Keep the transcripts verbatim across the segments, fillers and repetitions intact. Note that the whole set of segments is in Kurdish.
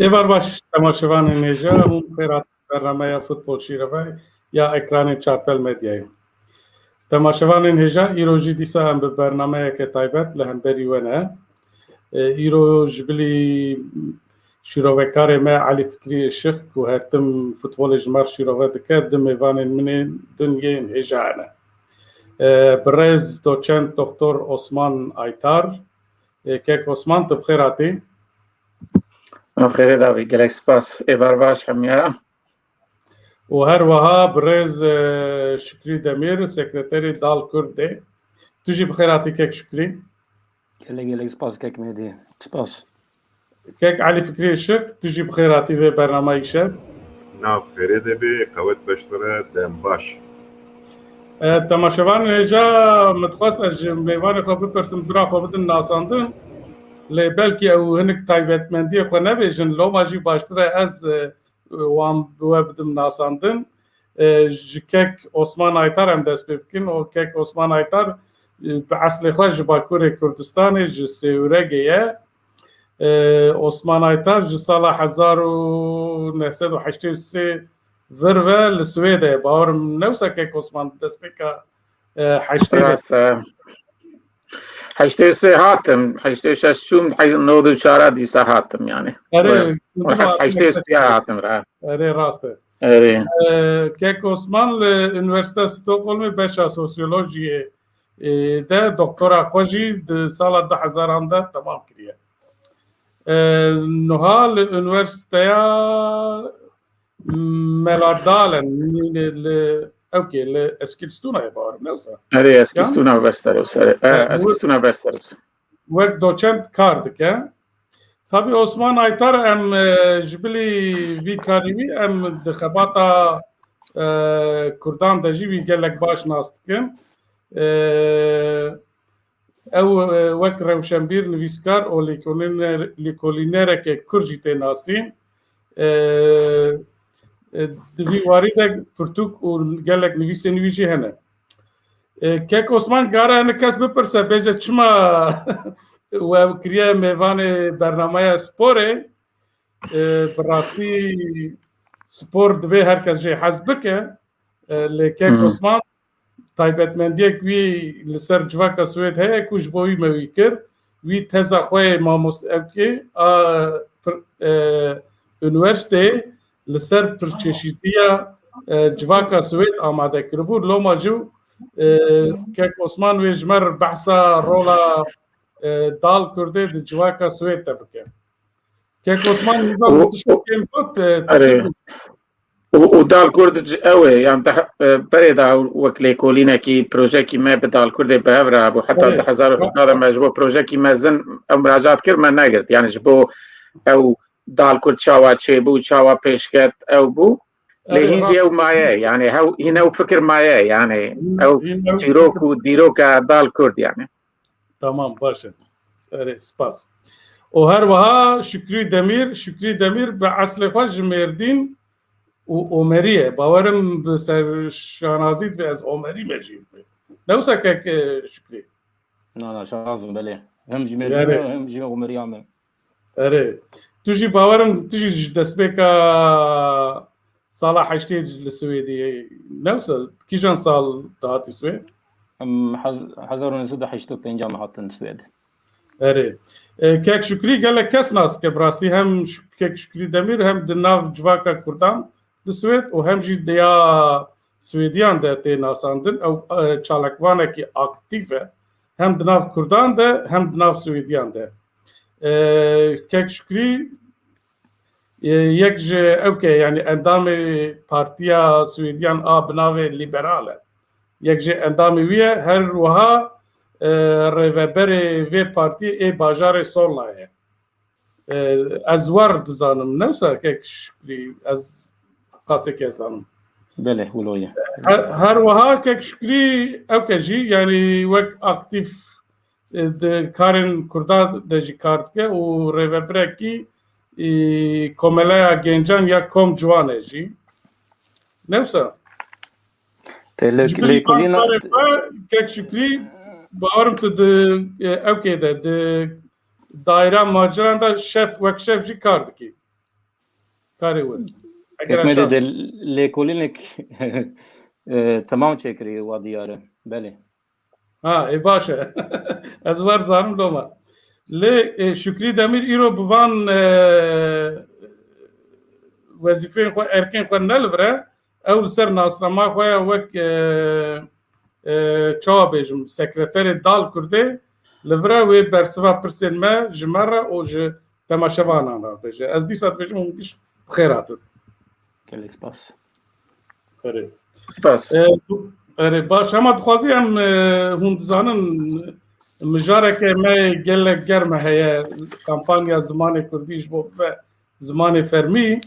Êvar baş, temaşevanên hêja, hûn bi xêr hatin bernameya Futbol Şîrove ya ekranên Çarpel Medyayê. Temaşevanên hêja, îro jî dîsa em bi bernameyeke taybet li hemberî we ne. E, îro ji bilî şîrovekarê me Elî Fikrî Işiq ku her tim futbolê ji me re şîrove dike, di mêvanên min ên din yên hêja hene. E, birêz doçent Doktor Osman Aytar. E, kek Osman, tu bi xêr hatî. Em xêrê davî, gelek spas. Êvar baş hemiya. Û her wiha birêz, e, Şükrî Demîr, sekreterê Dal Kurd de. Tu jî bi xêr hatî kek Şükrî. Gelek gelek spas kek Mêdî. Spas. Kek Elî Fikrî Işık, tu jî bi xêr hatî vê bernameyê şev. Nav xêrê de bê, qewet beştire, dem baş. E, temaşevanên hêja, min dixwest ez ji mêvanê xwe bipirsim, bira xwe bidin nasandin. Lê belkî ew hinek taybetmendiyê xwe nebêjin, loma jî baştir e ez, e, wan bi we bidim nasandin. E, ji kek Osman Aytar em dest pê bikin. O kek Osman Aytar, e, bi eslê xwe ji Bakurê Kurdistanê, ji Sêwregê ye. E, Osman Aytar ji sala hezar û neh sed û heştê û sê vir ve li Swêdê ye. Bawer im ne wisa kek Osman destpêka, e, heştê re. Rast e. Heştê û sê hatim, heştê û şeş çûm, hey-, nod û çar dîsa hatim yani. Erê, we, we hez heştê û sê hatim ra. Erê, rast e. Erê. E, kek Osman li Üniversite Stockholmê beşa sosyolojiyê, e, de doktora xwe jî di sala du hezaran de temam kiriye. E, niha li Üniversiteya Meladalen, li, li, ewkê, li Eskilstuna ye, bawer im, ne wisa? Erê, Eskilstuna Westeros, erê. E, Eskilstuna Westeros. Wek doçent kar dike. Tabî Osman Aytar em, e, ji bilî vî karî wî em di xebata, e, Kurdan de jî wî gelek baş nas dikin. E, Ew, e, wek rewşenbîr, nivîskar û lêkolîner-, lêkolînereke Kurd jî tê nasîn. E, e, di vî warî de pirtûk û gelek nivîsên wî jî hene. E, kek Osman, gara hinek kes bipirse, bêje çima we kiriye mêvanê bernameya sporê? E, bi rastî spor divê her kes jê hez bike. E, lê kek Osman taybetmendiyek wî li ser civaka Swêd heye ku ji bo wî me wî kir. Wî teza xwe yê mamoste-, ewkê a pir-, e, unîversîteyê li ser pirçeşîtiya, e, civaka Swêd amade kiribû. Loma jî, e, kek Osman wê ji me re behsa rola, e, Dal Kurdê di civaka Swêd de bike. Kek Osman, nizam tiştekên got, e, tu çi got? Û, û Dal Kurd ji ew e, yan te, e, berê de wek lêkolînekî, projekî me bi Dal Kurdê bi hev re hebû. Heta du hezar û hevdeh de me ji bo projekî mezin ew miracat kir, me negirt. Yani ji bo ew Dal Kurd çawa çêbû, çawa pêşket ew bû. Lê hîn jî ew maye, yani hew, hîn ew fikir maye, yani ew çîrok û dîroka Dal Kurd yani. Tamam, baş e. Erê, spas. O her wiha Şükrî Demîr, Şükrî Demîr bi eslê xwe ji Mêrdîn û Omerî ye. Bawerim bi ser şanazî dibe ez Omerî me jî. Ne wisa kek, e, Şükrî? Na, na, şanaz im, belê. Hem ji Mêrdîn me, hem ji Omerî me. Erê. Tu jî bawerim, tu jî ji destpêka sala heştê li Swêdê ye. Ne wisa, kîjan sal dihatî Swêd? Em hez-, hezar û neh sed û heştê û pênc me hatin Swêd. Erê. E, kek Şükrî gelek kes nas dike, bi rastî hem Şük-, kek Şükrî Demîr hem di nav civaka Kurdan di Swêd û hem jî di ya Swêdiyan de tê nasandin. Ew, e, çalakvanekî aktîf e. Hem di nav Kurdan de hem di nav Swêdiyan de. E, kek Şükrî, e, yek ji ewkê, yani endamê Partiya Swêdiyan a bi navê Liberal e. Yek ji endamê wî ye, her wiha, e, rêveberê vê partiyê ê bajarê Solna ye. E, ez wer dizanim, ne wisa kek Şükrî, ez qasê ke zanim. Belê, wilo ye. Her, her wiha kek Şükrî ewke jî, yani wek aktîf, e, di karên Kurda de jî kar dike û rêvebirekî, e, Komeleya Gencan ya Kom Ciwan e jî. Ne wisa? Te lê-, Ji bin lêkolîna karê xwe, kek Şükrî, bawerim tu di, e, ewkê de, di daîra maciran de şef, wek şef jî kar dikî. Karê wir. Eger Hikmetê de lêkolînek, e, temam çêkirî wa diyar e. Belê. Ha, ê baş e. Ez wer zanim loma. Lê, e, Şükrî Demîr îro bi van, e, wezîfeyên xwe, erkên xwe ne li vir e. Ew li ser nasnama xwe ya wek, e, e, çawa bêjim, sekreterê Dal Kurdê li vir e, wê bersiva pirsên me ji me re û ji temaşevanan re bêje. Ez dîsa dibêjim hûn giş bi xêr hatin. Gelek spas. Erê. Spas. E, erê, baş, hema dixwazî em, e, hûn dizanin, mijareke me gelek germ heye, kampanya zimanê kurdî ji bo bibe zimanê fermî.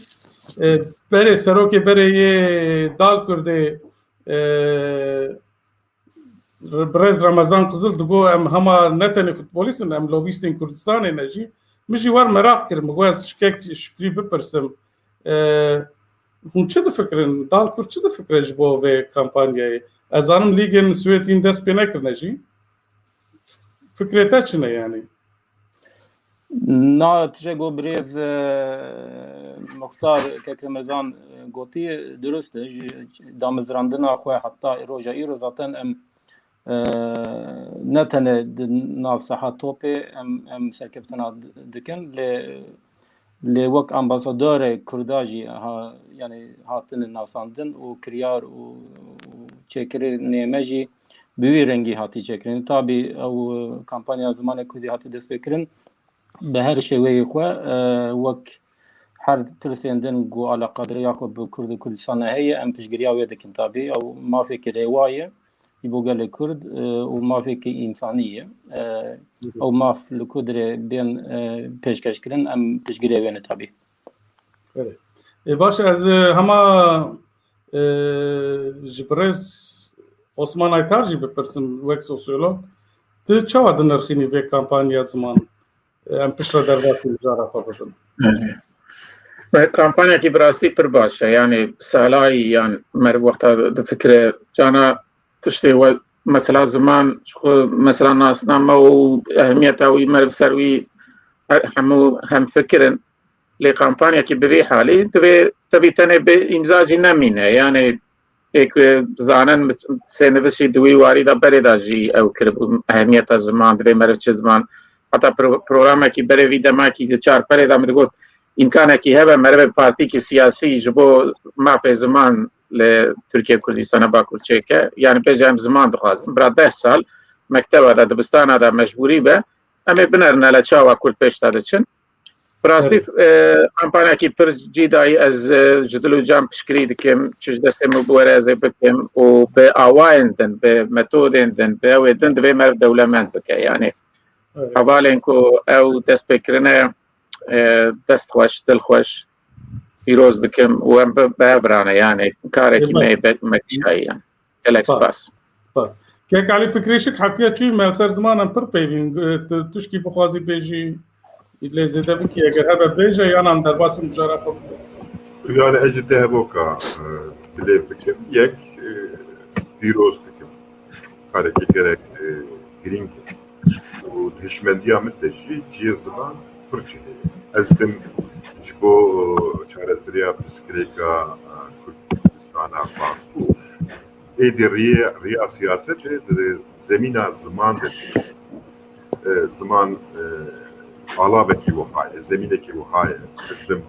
E, berê serokê berê yê Dal Kurdê, e, Birêz Remezan Qizil digo, em hema ne tenê futbolîst in, em lobîstên Kurdistanê ne jî. Min jî wer meraq kir, min got ez şikek Şükrî bipirsim. E, hûn çi difikirin? Dal Kurd çi difikire ji bo vê kampanyayê? Ez zanim lîgên Swêd hîn dest pê nekirine jî. Fikrê te çi ne yanî? Na, tije got birêz, e, Muxtar Kek Remezan, e, gotî, dirust e. Ji damezrandina xwe heta roja îro zaten em, e, ne tenê di nav saha topê em, em serkeftina di-, dikin, lê, lê wek ambasadorê Kurda jî ha-, yanî hatine nasandin û kiryar û, û çêkirinê me jî bi wî rengî hatî çêkirin. Tabî ew, e, kampanya zimanê kurdî hatî destpêkirin. Bi her şêweyê xwe, e, wek her pirsên din ku alaqadiriya xwe bi Kurd û Kurdistanê heye, em piştgiriya wê dikin tabî. Ew mafekî rêwa ye, ji bo gelê Kurd, e, û mafekî însanî ye. E, ew maf li ku dirê bên, e, pêşkeş kirin, em piştgirê wê ne tabî. Erê. Ê, baş e, ez, e, hema, e, ji birêz Osman Aytar jî bipirsim wek sosyolog. Tu çawa dinirxînî vê kampanya ziman? E, em piştre derbasî mijara xwe bibin. Erê. Ve kampanyakî bi rastî pir baş e. Yanî salayî yan meriv wexta difikire cana tiştê we mesela ziman, ji xwe mesela nasname û ehemiyeta wî meriv ser wî her, hemû hemfikir in. Lê kampanyekî bi vî halî divê tevî tenê bi îmza jî nemîne. Yanî ê ku zanin sênivişî di wî warî de berê de jî ew kiribû ehemiyeta ziman, divê meriv çi ziman. Heta pro-, programekî berê vî demakî di çar perê de min digot, îmkanekî hebe merivê partîkî siyasî ji bo mafê ziman li Tirkiye Kurdistana Bakur çêke. Yanî bêje em ziman dixwazin. Bira deh sal mekteba de, dibistana de mecbûrî be. Em ê binerine le çawa Kurd pêş de diçin. Bi rastî, Evet. e, kampanyakî pir cî dayî ez, e, ji dil û can piştgirî dikim. Çi ji destê min biwere ez ê bikim û bi awayên din, bi metodên din, bi ewê din divê meriv dewlemend bike. Yanî Evet. hevalên ku ew dest pê kirine, e, dest xweş, dil xweş, pîroz dikim û em bi, bi hev rane. Yanî karekî me yê be-, me kişayî yanî. Gelek spas. Spas. Kek Elî Fikrî Şik heftiya çûyî me li ser ziman em pir peyvîn. Tu, tu tişkî bixwazî bêjî, lê zêde bikî, eger hebe bêje, yan em derbasî mijara xwe bikin. Yani ez ji te hevoka, e, bilêv bikim. Yek, e, pîroz dikim. Karekî gerek, e, girîng e. Û di hişmendiya min de jî cihê ziman pir cihê ye. Ez bim ji bo çareseriya pirsgirêka, e, Kurdistana Bakur. Êdî riya, riya siyasetê di zemîna ziman de, e, ziman, e, alavekî wiha ye, zemînekî wiha ye. Ez bim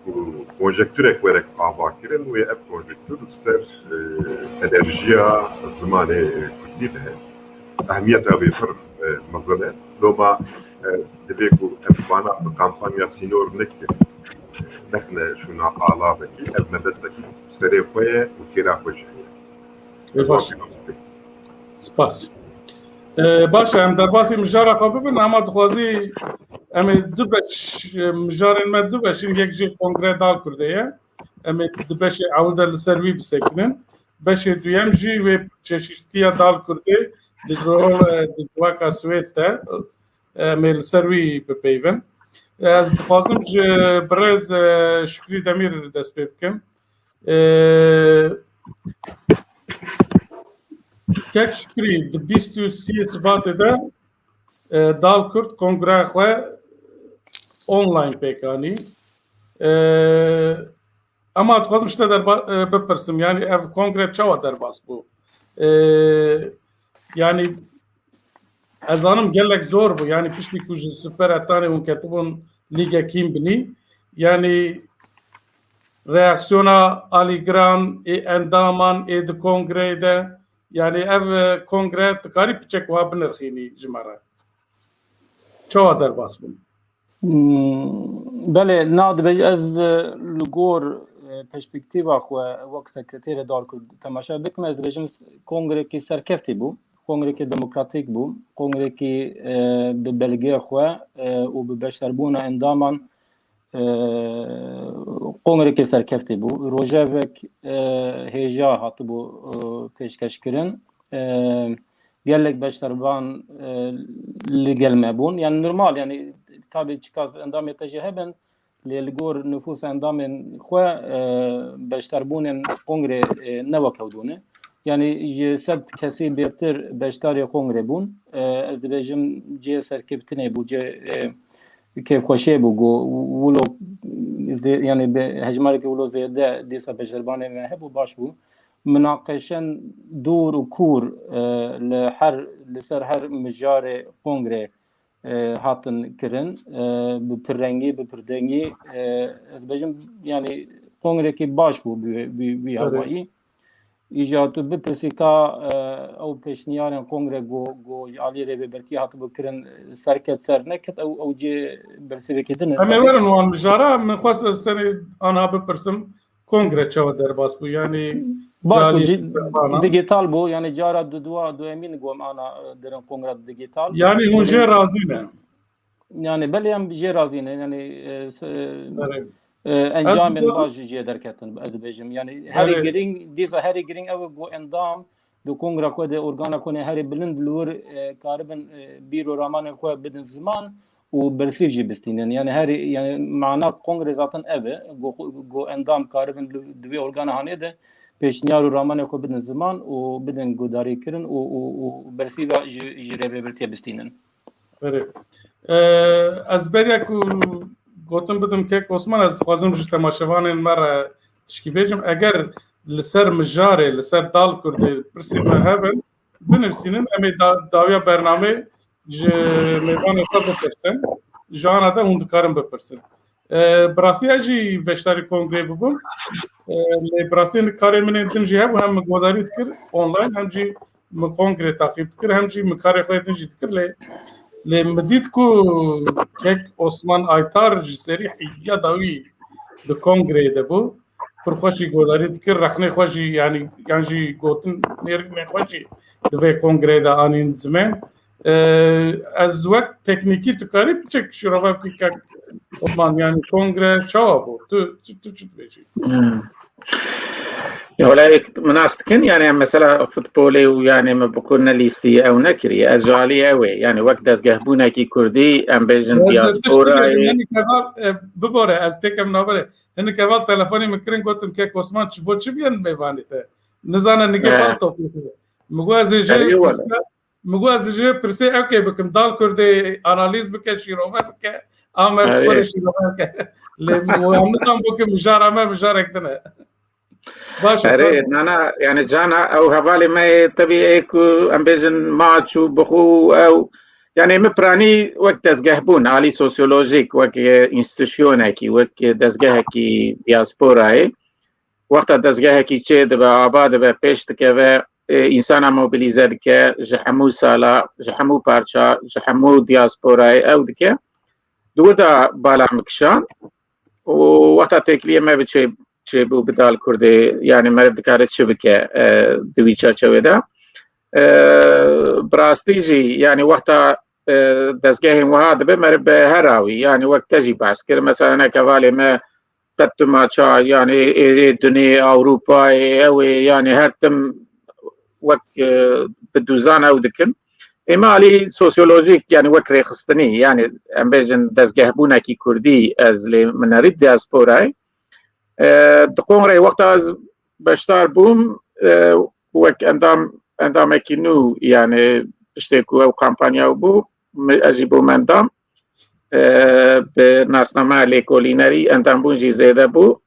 ku konjekturek were ava kirin, wê ev konjektur li ser, e, enerjiya zimanê, e, kurdî bihe. Ehmiyeta wê pir, e, mezin e. Loma, e, divê ku em vana bi kampanya sînor nekin, nexine şûna alavekî, ev mebestekî serê xwe ye û têra xwe jî heye. Ê, baş. Spas. Ee, baş e, em derbasî mijara xwe bibin, ama dixwazî em ê du beş, e, mijarên me du beş in, yek jî Kongre Dal Kurdê ye. Em ê di beşê ewil de li ser wî bisekinin. Beşê duyem jî wê çeşîtiya Dal Kurdê di rol, e, di civaka Swêd de, e, em ê li ser wî bipeyvin. Ez dixwazim ji birêz, e, Şükrî Demîr dest pê bikim. Ee, Kek Şükrî, di bîst û sê Sibatê de, e, Dal Kurd kongreya xwe online pêk anî. E, Ema dixwazim ji te derba-, e, bipirsim, yanî ev kongre çawa derbas bû? E, yanî ez zanim gelek zor bû, yanî piştî ku ji Superetanê hûn ketibûn Lîgek Hîn Binî, yanî reaksiyona alîgiran ê endaman ê di kongreyê de, yanî ev, e, kongre dikarî piçek wiha binirxînî ji me re? Çawa derbas bûn? Hmm, belê, na dibêj ez, e, li gor, e, perspektîfa xwe wek sekreterê Darkur temaşe bikim, ez dibêjim kongrekî serkeftî bû, kongrekî demokratîk bû, kongrekî, e, bi belgê xwe, e, û bi beşdarbûna endaman, e, kongrekî serkeftî bû. Rojevek, e, hêja hatibû, e, pêşkeş kirin. E, gelek beşdarban, e, li gel me bûn. Yani normal, yani tabî çiqas endamê te jî hebin, lê li gor nifûsa endamên xwe, e, beşdarbûnên kongrê, e, ne wek ew dû ne. Yani ji sed kesî bêtir beşdarê kongrê bûn. E, ez dibêjim cihê serkeftinê bû, cihê, e, kêfxweşiyê bû, ku wilo zê-, yani bi hejmarekî wilo zêde dîsa beşdarbanê me hebû, baş bû. Minaqeşên dûr û kûr, e, li her, li ser her mijarê kongrê, e, hatin kirin. E, bi pirrengî, bi pirdengî, e, ez dibêjim, yani kongrekî baş bû bi, bi, bi Erê. hawayî. Îja tu bipirsî ka, e, ew pêşniyarên kongre go, go ji alî rêvebertiyê hatibû kirin, e, serket ser neket, ew, ew cê bersivekê din e Em ê tabî. werin wan mijara, min xwest ez tenê anha bipirsim. Kongre çawa derbas bû? Yanî Baş bû, ci-, digîtal bû, yani cara du-, dua, duyemîn ku em ana, e, derin kongra digîtal. Yanî hûn jê razî ne? Yani belê em jê razî ne, yani, e, se-, Belê. e, Ez encamên baş jê derketin, ez dibêjim. Yani herî Belê. girîng, dîsa herî girîng ew e ku endam di kongra xwe de, organa xwe ne herî bilind li wir, e, karibin, e, bîr û ramanên xwe bidin ziman û bersîv jî bistînin. Yani herî, yani mana kongre zaten ev e. Go, go endam karibin li, di vê organa hanê de pêşniyar û ramanê xwe bidin ziman û bidin guhdarîkirin û, û, û bersîva ji, ji rêvebirtiyê bistînin. Erê. E, ez beriya ku gotin bidim kek Osman, ez dixwazim ji temaşevanên me re tişkî bêjim. Eger li ser mijarê, li ser Dal Kurdê pirsên me hebin, binivîsînin, em ê da-, dawiya bernamê ji mêvanê xwe bipirsin. Ji ana de hûn dikarin bipirsin. E, bi rastî ez jî beşdarî kongreyê bibûm. E, lê bi rastî karê min ên din jî hebû, hem min guhdarî dikir online, hem jî min kongrê taqîb dikir, hem jî min karê xwe din jî dikir. Lê, lê min dît ku kek Osman Aytar ji serî heyya dawî di kongreyê de bû. Pir xweş jî guhdarî dikir, rexnê xwe jî, yanî, yan jî gotin nêrînê xwe jî di vê kongreyê de anîn zimên. E, ez wek teknîkî tu karî piçek şîrove bikî kek Osman, yanî kongre çawa bû? Tu, tu, tu çi dibêjî? Hmm. Ya, wela yek min nas dikin, yani em mesela futbolê û yani me bi ku ne lîstî ew nekiriye. Ez ji alî ew ê, yani wek dezgehbûnekî kurdî, em bêjin Ez tiştî diasporayê. bêjim, hinek heval, e, bibore, ez têkem navberê. Hinek heval telefonê min kirin, gotim, kek Osman, çi bo çi biyen mêvanê te? Nizane nige He. fal topî. Min got, ez ê jê Erê wele. pirsî Min got, ez ji pirsê ew kê bikim, Dal Kurdê analîz bike, şîrove bike, a me Erê. sporê şîrove bike. Lê em nizan bû ki mijara me mijarek din e. Baş e, Erê, tamam. nana, yani cana ew hevalê me yê tebî ê ku em bêjin maç û bixû ew, yani min piranî wek dezgeh bûn, alî sosyolojîk, wek, e, înstitûsyonekî, wek, e, dezgehekî diasporayê. Wexta dezgehekî çê dibe, ava dibe, pêş dikeve, e, însana mobilîze dike, ji hemû sala, ji hemû parça, ji hemû diasporayê ew dike. Di wir de bala min kişand û wexta têkiliyê me bi çê, çêbû bi Dal Kurdê, yani meriv dikare çi bike, e, di wî çerçevê de. E, bi rastî jî, yani wexta, e, dezgehên wiha dibe meriv bi her awî, yani wek te jî behs kir, mesela hinek hevalê me qet tu maça, yani ê, ê, ê dunê, Ewropayê, ew ê, yani her tim wek, e, bi dûzan ew dikin. Ê me alî sosyolojîk, yani wek rêxistinî, yani em bêjin dezgehbûnekî kurdî ez lê minerî diasporayê. E, di kongreyê wexta ez beşdar bûm, e, wek endam, endamekî nû, yani piştê ku ew kampanya bû, mi, ez jî bûm endam. e, bi nasnameya lêkolînerî endambûn jî zêde bû.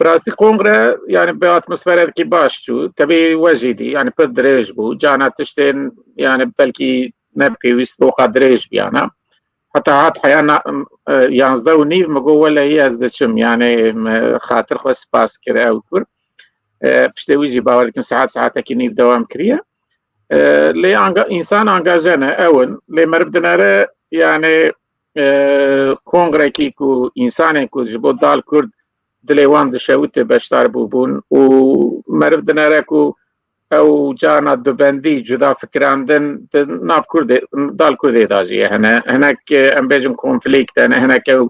Bi rastî kongre, yani bi atmosferekî baş çû. Tevî we jî dî, yani pir dirêj bû. Cana tiştên, yani belkî ne pêwîst bi weka dirêj biyana. Heta hat heya na-, e, yanzdeh û nîv min got, "Welehî ez diçim." Yani, me xatir xwe spas kir ew kur. E, piştê wî jî bawer dikim saet, saetekî nîv dewam kiriye. E, lê anga-, însan angaje ne, ew in. Lê meriv dinere, yani, e, kongrekî ku însanên ku ji bo dal Kurd dilê wan dişewite beşdar bûbûn û meriv dinere ku ew carna dubendî, cuda fikirandin di nav Kurdê, dal Kurdê de jî hene. Hinek, e, em bêjin konflîkt hene, hinek ew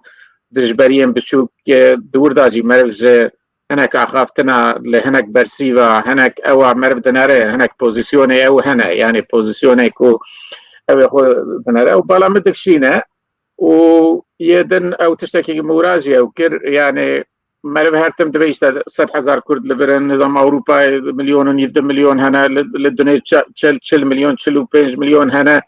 dijberiyên biçûk, e, di wir de jî meriv ji hinek axaftina li hinek bersîva, hinek ewa meriv dinere, hinek pozîsyonê ew hene, yani pozîsyonê ku ew ê xwe dinere, ew bala min dikşîne û yê din ew tiştekî mûra jî ew kir, yani meriv her tim dibe işte sed hezar Kurd li vir in, nizam Ewropayê milyon û nîv du milyon hene, li, li dunê çe-, çil, çil milyon, çil û pênc milyon hene,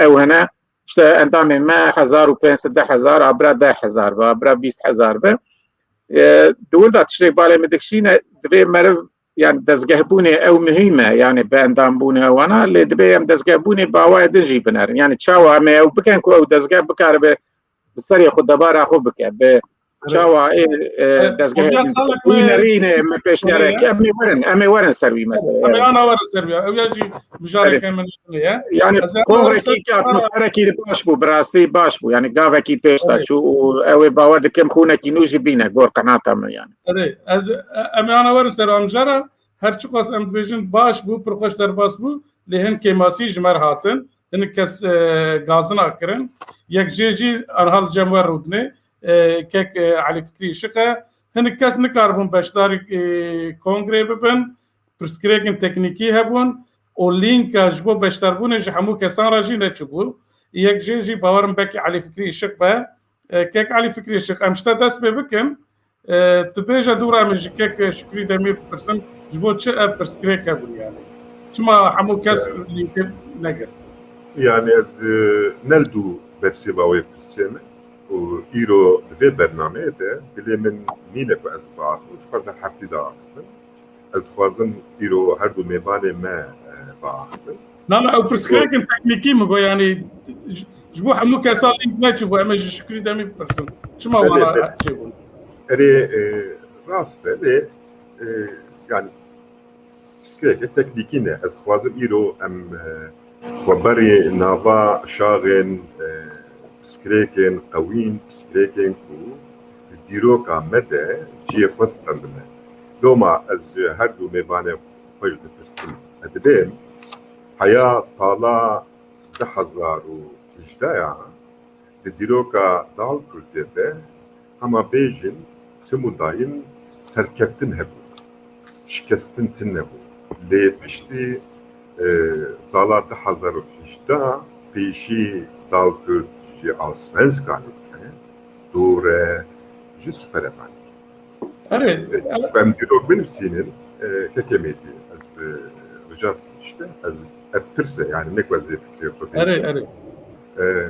ew hene. İşte endamên me hezar û pênc sed, deh hezar, abira deh hezar be, abira bîst hezar be. E, di wir de tiştê balê min dikşîne, divê meriv, yani dezgehbûnê ew muhîm e, yani bi endambûnê ewana, lê divê em dezgehbûnê bi awayê din jî binerin. Yani çawa em ê ew bikin ku ew dezgeh bikaribe bi serê xwe, debara xwe bike, bi çawa ê, e, dezgehê wînerînê me pêşniyarek, em ê werin, em ê werin ser wî meseleyê. Em ê ana werin ser wî. Ew ya jî mijareke min heye. Yani kongrekî ki atmosferekî baş bû, bi rastî baş bû. Yani gavekî pêş de çû û ew ê bawer dikim xûnekî nû jî bîne gor qenata min yani. Erê, ez, e, em ê ana werin ser amjara, her çiqas em dibêjin baş bû, pir xweş derbas bû, lê hin kêmasî ji me re hatin. Hinek kes, e, gazina kirin. Yek jê jî anha li cem we rûdinê, e, kek, e, Elî Fikrî Işiq e. Hinek kes nikaribûn beşdarî, e, kongrê bibin. Pirsgirêkên teknîkî hebûn û lînka ji bo beşdarbûnê ji hemû kesan re jî neçûbû. Yek jê jî bawerim belkî Elî Fikrî Işiq be. E, kek Elî Fikrî Işiq, em ji te dest pê bikin. E, tu bêje dûra min ji kek Şukrî Demîr bipirsim, ji bo çi ev pirsgirêk hebûn yani? Çima hemû kes lînkê negirt? Yani ez, e, ne li dû bersêva wê pirsê min û îro di vê bernameyê de dilê min nîne ku ez biaxivim, ji xwe ez her heftî diaxivim. Ez dixwazim îro her du mêvanê me, e, biaxivin. Na, na, ew pirsgirêkên teknîkî min got, yani, ji, ji bo hemû kesa lînk neçûbû, em ê ji Şukrî Demî bipirsin. Çima wana çêbûn? Erê, e, rast e, lê, e, yani, pirsgirêkê teknîkî ne. Ez dixwazim îro em, e, xwe berê nava şaxên, e, pirsgirêkên qewîn, pirsgirêkên ku di dîroka me de cihê xwe stendine. Loma ez ji her du mêvanê xwe jî dipirsim. Ez dibêm, heya sala du hezar û hejdeh ya di dîroka dal Kurdê de, hema bêjin, tim û dayîn serkeftin hebû, şikestin tune bû. Lê piştî, e, sala du hezar û hejdeh pêşî dal Kurd ji Allsvenskanê dibe, dûr e ji Superevanê. Erê, e, em dîrok binivîsînin, e, kekê Mêdî, ez, e, rica dikim işte, ez ev pirs e, yani ne ku ez ê fikrê xwe bêjim. Erê, erê. E,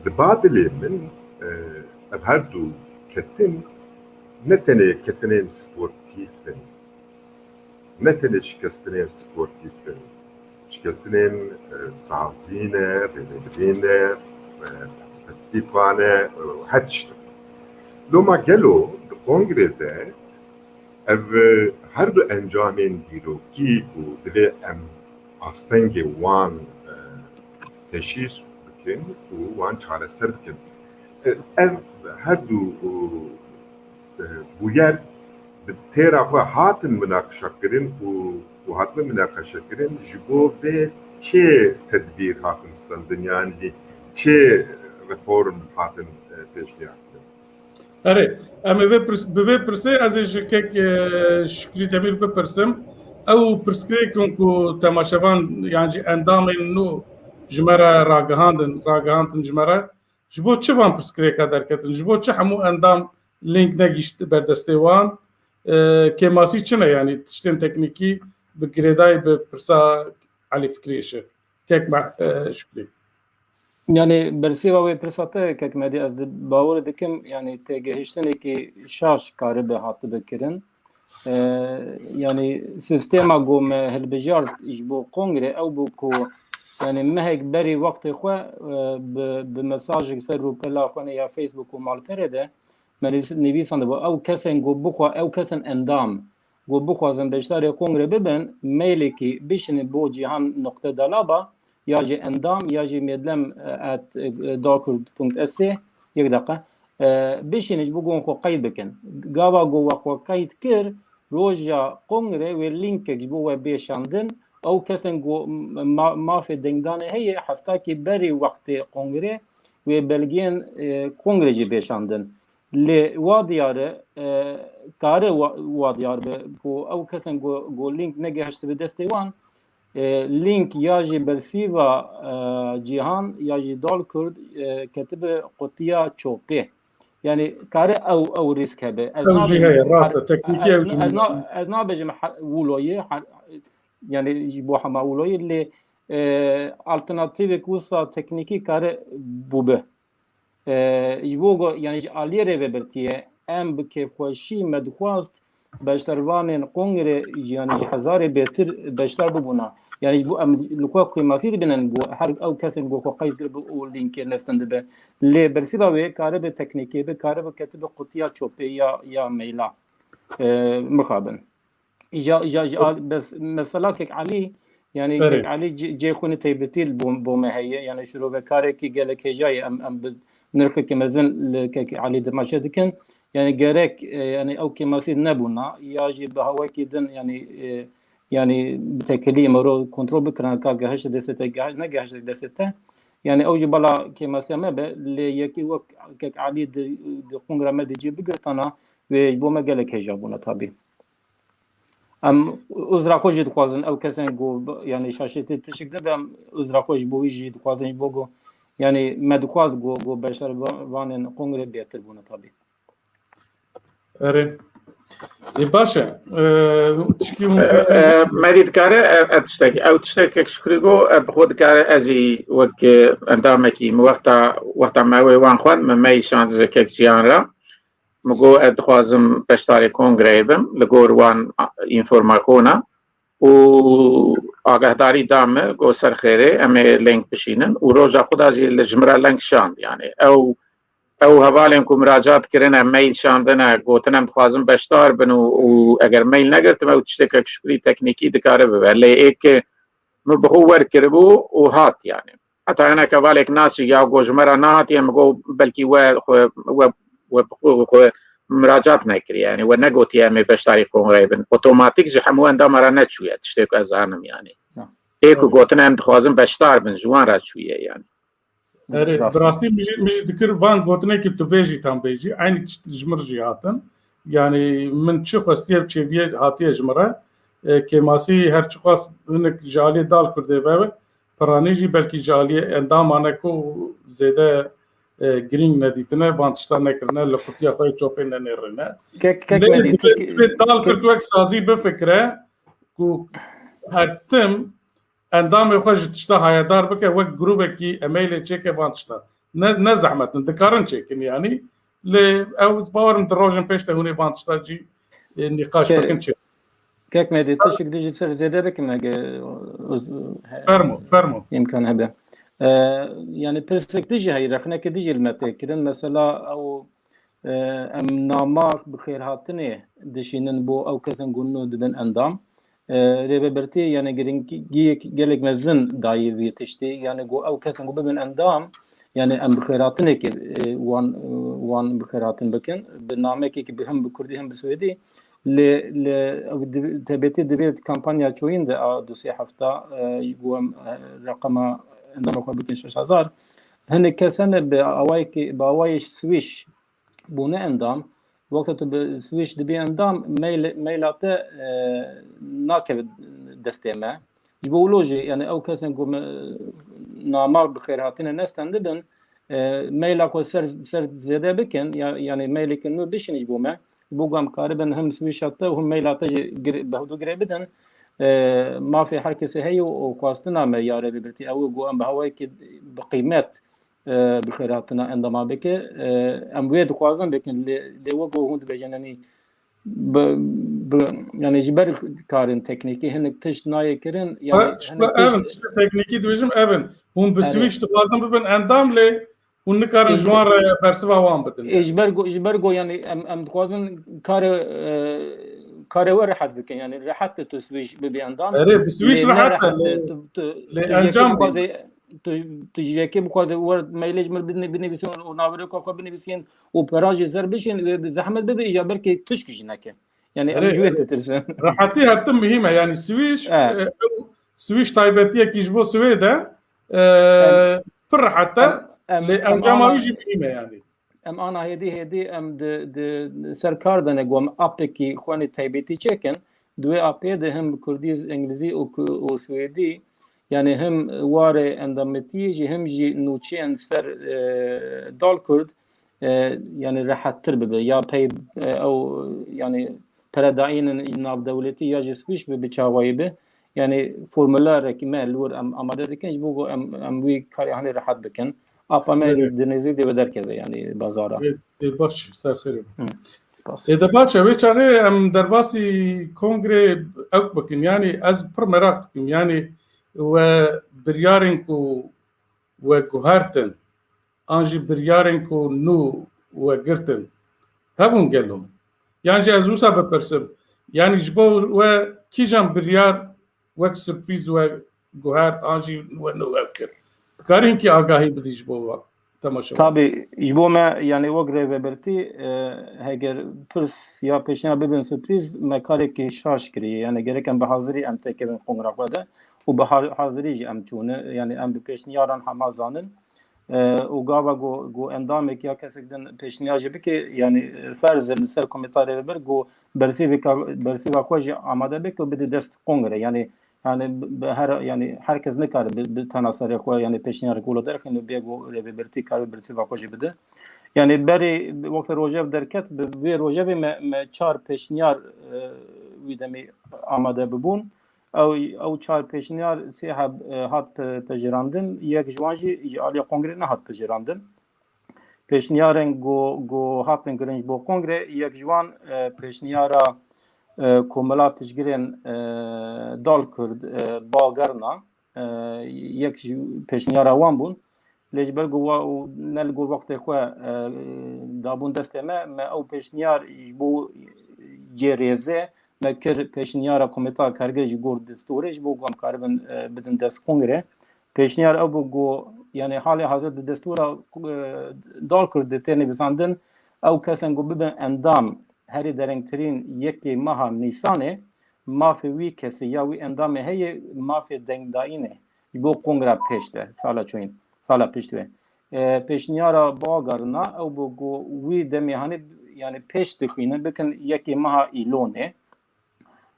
di ba dilê min, e, ev her du ketin, ne tenê ketinên sportîf in, ne tenê şikestinên sportîf in, şikestinên, e, sazî ne, rêvebirî ne, e, perspektîfa ne, e, her tiştin. Loma gelo di kongrê de ev, e, her du encamên dîrokî ku divê em astengê wan, e, teşhîs bikin û wan çareser bikin. E, ev her du, e, e, bûyer bi têra xwe hatin minaqişekirin û, û hatine minaqeşekirin, ji bo vê çi tedbîr hatin stendin, yanî çi reform hatin, e, pêşniyar kirin? Erê, em ê vê pirs-, bi vê pirsê ez ê ji kek, e, Şukrî Demîr bipirsim. Ew pirsgirêk in ku temaşevan, yan jî endamên nû ji me re ragihandin, ragihandin ji me re. Ji bo çi van pirsgirêka derketin? Ji bo çi hemû endam link negihişt ber destê wan? E, kêmasî çi ne? Yanî tiştên teknîkî bi girêdayî bi pirsa Elî Fikrî Işiq. Kek me, e, Şukrî. Yani bersîva wê pirsa te kek Medî, ez di, bawer dikim, yani têgihiştinekî şaş karibe hatibe kirin. E, yani sîstema ku me hilbijart ji bo kongre ew bû ku yani mehek berî wextê xwe e, bi, bi mesajek ser rûpela xwe ne ya Facebook û malperê de me nivîs-, nivîsandibû ew kesên ku bixwe, ew kesên endam ku bixwazin beşdarê kongre bibin, mailekî bişînin bo cihan noqte dalaba ya jî endam ya jî medlem, e, at, e, dalkurd punkt S C, yek deqe, e, bişînin ji bo gon xwe qeyd bikin. Gava go we xwe qeyd kir, roja kongre wê linkek ji bo we bê şandin. Ew kesên ku ma-, mafê dengdanê heye, heftakî berî wextê kongre wê belgeyên, e, kongre jî bê şandin. Lê wa diyar e, e, kare wa, wa diyar be ku ew kesên ku, ku link negehiştibe destê wan, e, link ya jî bersîva, e, cîhan ya jî dal kurd, e, ketibe qutiya çopê. Yani kare ew, ew rîsk hebe. Ez Ew jî nabêjim heye, her-, rast e, teknîkî ew ez, jî ez na-, ez nabêjim her-, wilo ye, her-, yani ji bo hema wilo ye, lê, e, alternatîvek wisa teknîkî kare bûbe. E, ji bo go, yani ji aliyê rêvebirtiyê em bi kêfxweşî me dixwast beşdarvanên kongre, yani ji hezarê bêtir beşdar bibûna. Yani ji bo em li xwe qîmetî dibînin, go her ew kesên go xwe qeyd kiribe û linkê nestin dibe. Lê bersîva wê karibe teknîkê be, karibe ketibe qutiya çopê ya, ya meyla. E, mixabin. Îca, îca, ji al-, bes, mesela kek Elî, yani Erê. Kek Elî cê, cê xwe ne taybetî li bo, bo me heye, yani şirove karekî gelek hêja ye, em, em bi nirxekî mezin li kek Elî dimaşe dikin. Yani gerek, e, yani ew kêmasî nebûna, ya jî bi hawekî din, yani, e, yani bi tekelî mero kontrol bikirin, ka gehişte destê te, geh-, negehişte destê te. Yani ew jî bela kêmasiya me be, lê yekî wek kek Elî di, di kongra me de cî bigirtana, wê ji bo me gelek hêja bûna tabî. Em uzra xwe jî dixwazin, ew kesên ku, yani şaşetî tişik dibe, em uzra xwe ji bo wî jî dixwazin, ji bo ku, yani me dixwaz ku, ku beşdarvanên kongre bêtir bûne tabî. Erê. Ê, baş e. Ee, tişkî hûn E, e, Medî dikare, e, e, tiştekî, ew tiştek kek Şukrî got, e, bi xwe dikare, ez jî wek, e, endamekî, min wexta, wexta me wê wan xwend, min me îşand ji kek Cihan re. Min got, ez dixwazim beşdarê kongreyê bim, li gor wan, a, înformakona û agahdarî da min, got, ser xêrê, em ê link bişînin û roja xwe da jî li ji min re link şand. Yani ew, ew hevalên ku miracat kirine, mail şandine, gotin em dixwazin beşdar bin û, û eger mail negirtime, ew tiştekek Şukrî teknîkî dikare bibe. Lê ê ke min bi xwe wer kiribû û hat yani. Heta hinek hevalek naçî ya ku ji me re nehatiye, min got belkî we xwe, we, we bi xwe, xwe miracat nekiriye, yani we negotiye em ê beşdarî kongreyê bin. Otomatîk ji hemû endama re neçûye, tiştê ku ez zanim yani. Ya. Ê ku Evet. gotine em dixwazin beşdar bin, ji wan re çûye yani. Erê, Rast. bi rastî min jî, min jî dikir van gotinekî tu bêjî tam bêjî, eynî tişt ji min jî hatin. Yani min çi xwestiye çêbûye hatiye ji min re. E, kêmasî her çiqas hinek ji aliyê dal kurdê be, piranî jî belkî ji aliyê endaman e ku zêde, e, girîng nedîtine, van tiştan nekirine, li qutiya xwe yê çopê nenêrine. Kek, kek Lê Medî, divê, tişkî-, divê dal kek- kurd wek sazî bifikire ku her tim endamê xwe ji tişta hayedar bike, wek grûbekî emailê çêke van tişta. Ne, ne zehmet in, dikarin çêkin yanî. Lê ew, ez bawerim di rojên pêş de hûn ê van tişta jî, e, nîqaş Ke-, bikin çê. Kek Medî, tişik dijî ser zêde bikim, ege, e, he-, Fermo, fermo. îmkan hebe. E, yani pirsek dijî heye, rexneke dijî li me tê kirin. Mesela ew, e, em nama bi xêrhatinê dişînin bo ew kesên ku nû dibin endam. E, rêvebirtî, yani giringiyek gelek mezin dayî vî tiştî. Yani ku ew kesên ku bibin endam, yani em bi xêrhatinekê, e, wan, e, wan bi xêrhatin bikin. Bi namekekî bi him bi kurdî him bi swêdî. Lê, lê ew di-, tebetî divê kampanya çoyîn de a du sê hefta, e, ku em, e, reqema endama xwe bikin şeş hezar. Hinek kes hene bi awayekî, bi awayê swîş bûne endam. Wexta tu bi swîş dibî endam, mail, maila te, e, nakeve destê me. Ji bo wilo jî, yani ew kesên ku me nama bi xêrhatine nestendibin, e, maila xwe ser, ser zêde bikin, ya, yani maileke nû bişînin ji bo me. Ji bo ku em karibin him swîşa te û him maila te jî gire-, bi hevdû girê bidin. E, mafê her kesê heye û, û xwestina me ya rêvebirtî ew e ku em bi hawayekî bi qîmet e, bi xêr hatina endama bike. E, em wê dixwazin bikin, lê, lê wek ku hûn dibêjin, yanî bi, bi, yanî ji ber karên teknîkî hinek tişt nayê kirin. Yanî hinek tişt, ev in, tiştê teknîkî dibêjim, ev in. Hûn bi swîç dixwazin bibin endam, lê hûn nikarin ji wan re bersiva wan bidin. Ê, ji ber ku, ji ber ku, yanî em, em dixwazin karê, e, karê we rehet bikin. Yanî rehet e tu swîç bibî endam. Erê, bi swîç rehet e, lê, lê encam bixwaze, tu, tu ji yekê bixwaze wer mailê ji min binivîsin û naverêka xwe binivîsin û pera jî ser bişin, wê bi zehmet bibe, îja belkî tişk jî neke. Yanî em ji wê ditirsin. Rehetî her tim muhîm e. Yanî swîç, e, ew swîç taybetiyekî ji bo Swêd e, e, pir rehet e. Lê encama wî jî muhîm e yanî. Em ana hêdî hêdî em di, di ser kar de ne, ku em apekî xwenê taybetî çêkin. Di wê apê de him kurdî, îngilîzî û ku-, û swêdî, yanî him warê endametiyê jî, him jî nûçeyên ser, e, dal kurd, e, yanî rehettir bibe. Ya pey, e, ew, yanî pere dayînin navdewletî ya jî swîç bi, bi çawayî bi. Yanî formularek me li wir em amade dikin, ji bo ku em, em wî karê hanê rehet bikin. Apa me di nêzî de derkeve, yanî bazara. Ê, ê, baş, ser xêr be. Hı. Spas. Ê, de baş e, wê çaxê em derbasî kongrê ewk bikin. Yanî ez pir meraq dikim. Yanî we biryarên ku we guhertin, an jî biryarên ku nû we girtin, hebûn gelo? Yan jî ez wisa bipirsim, yanî ji bo we kîjan biryar wek surprîz we guhert an jî we nû ev kir? Dikarî hinkî agahî bidî ji bo we temaşevan? Tabî, ji bo me, yanî wek rêvebirtî, e, heger pirs ya pêşniyar bibin surprîz, me karekî şaş kiriye. Yanî gerek em bi hazirî em têkevin kongra xwe de û bi ha-, hazirî jî em çûne. Yanî em bi pêşniyaran hema zanin. E, û gava ku, ku endamekî ya kesek din pêşniyar jî bike, yanî, e, ferz e li ser komîta rêvebir ku bersîveka, bersîva xwe jî amade bike û bide dest kongre. Yanî, yanî bi, bi her, yanî her kes nikare bi, bi tena serê xwe, yanî pêşniyarek wilo derxîne û bê ku rêvebirtî kare bersîva xwe jî bide. Yanî berê wextê rojev derket, bi vê rojevê me, me çar pêşniyar, e, wî demê amade bibûn. Ew, ew çar pêşniyar sê heb, e, hat pe-, pejirandin, yek ji wan jî ji alî kongrê nehat pejirandin. Pêşniyarên ku, ku hatin kirin ji bo kongrê, yek ji wan, e, pêşniyara, e, Komela Piştgirên, e, Dal Kurd, e, Bagerna, e, yek ji pêşniyara wan bûn. Lê ji ber ku wa û ne li gor wextê xwe, e, dabûn destê me, me ew pêşniyar ji bo cê rêzê me kir pêşniyara Komîta Kargê ji gor destûrê, ji bo ku em karibin, e, bidin dest kongrê. Pêşniyar ew bû ku, yanî halê hazir di destûra, e, dal Kurd de tê nivîsandin, ew kesên ku bibin endam herî derengtirîn yekê meha Nîsanê, mafê wî kesê ya wî endamê heye, mafê dengdayînê ji bo kongra pêş de, sala çûyîn, sala pişt wê. E, pêşniyara Bagarina ew bû ku wî demê hanê, yanî pêş dixwînin, bikin yekê meha Îlonê.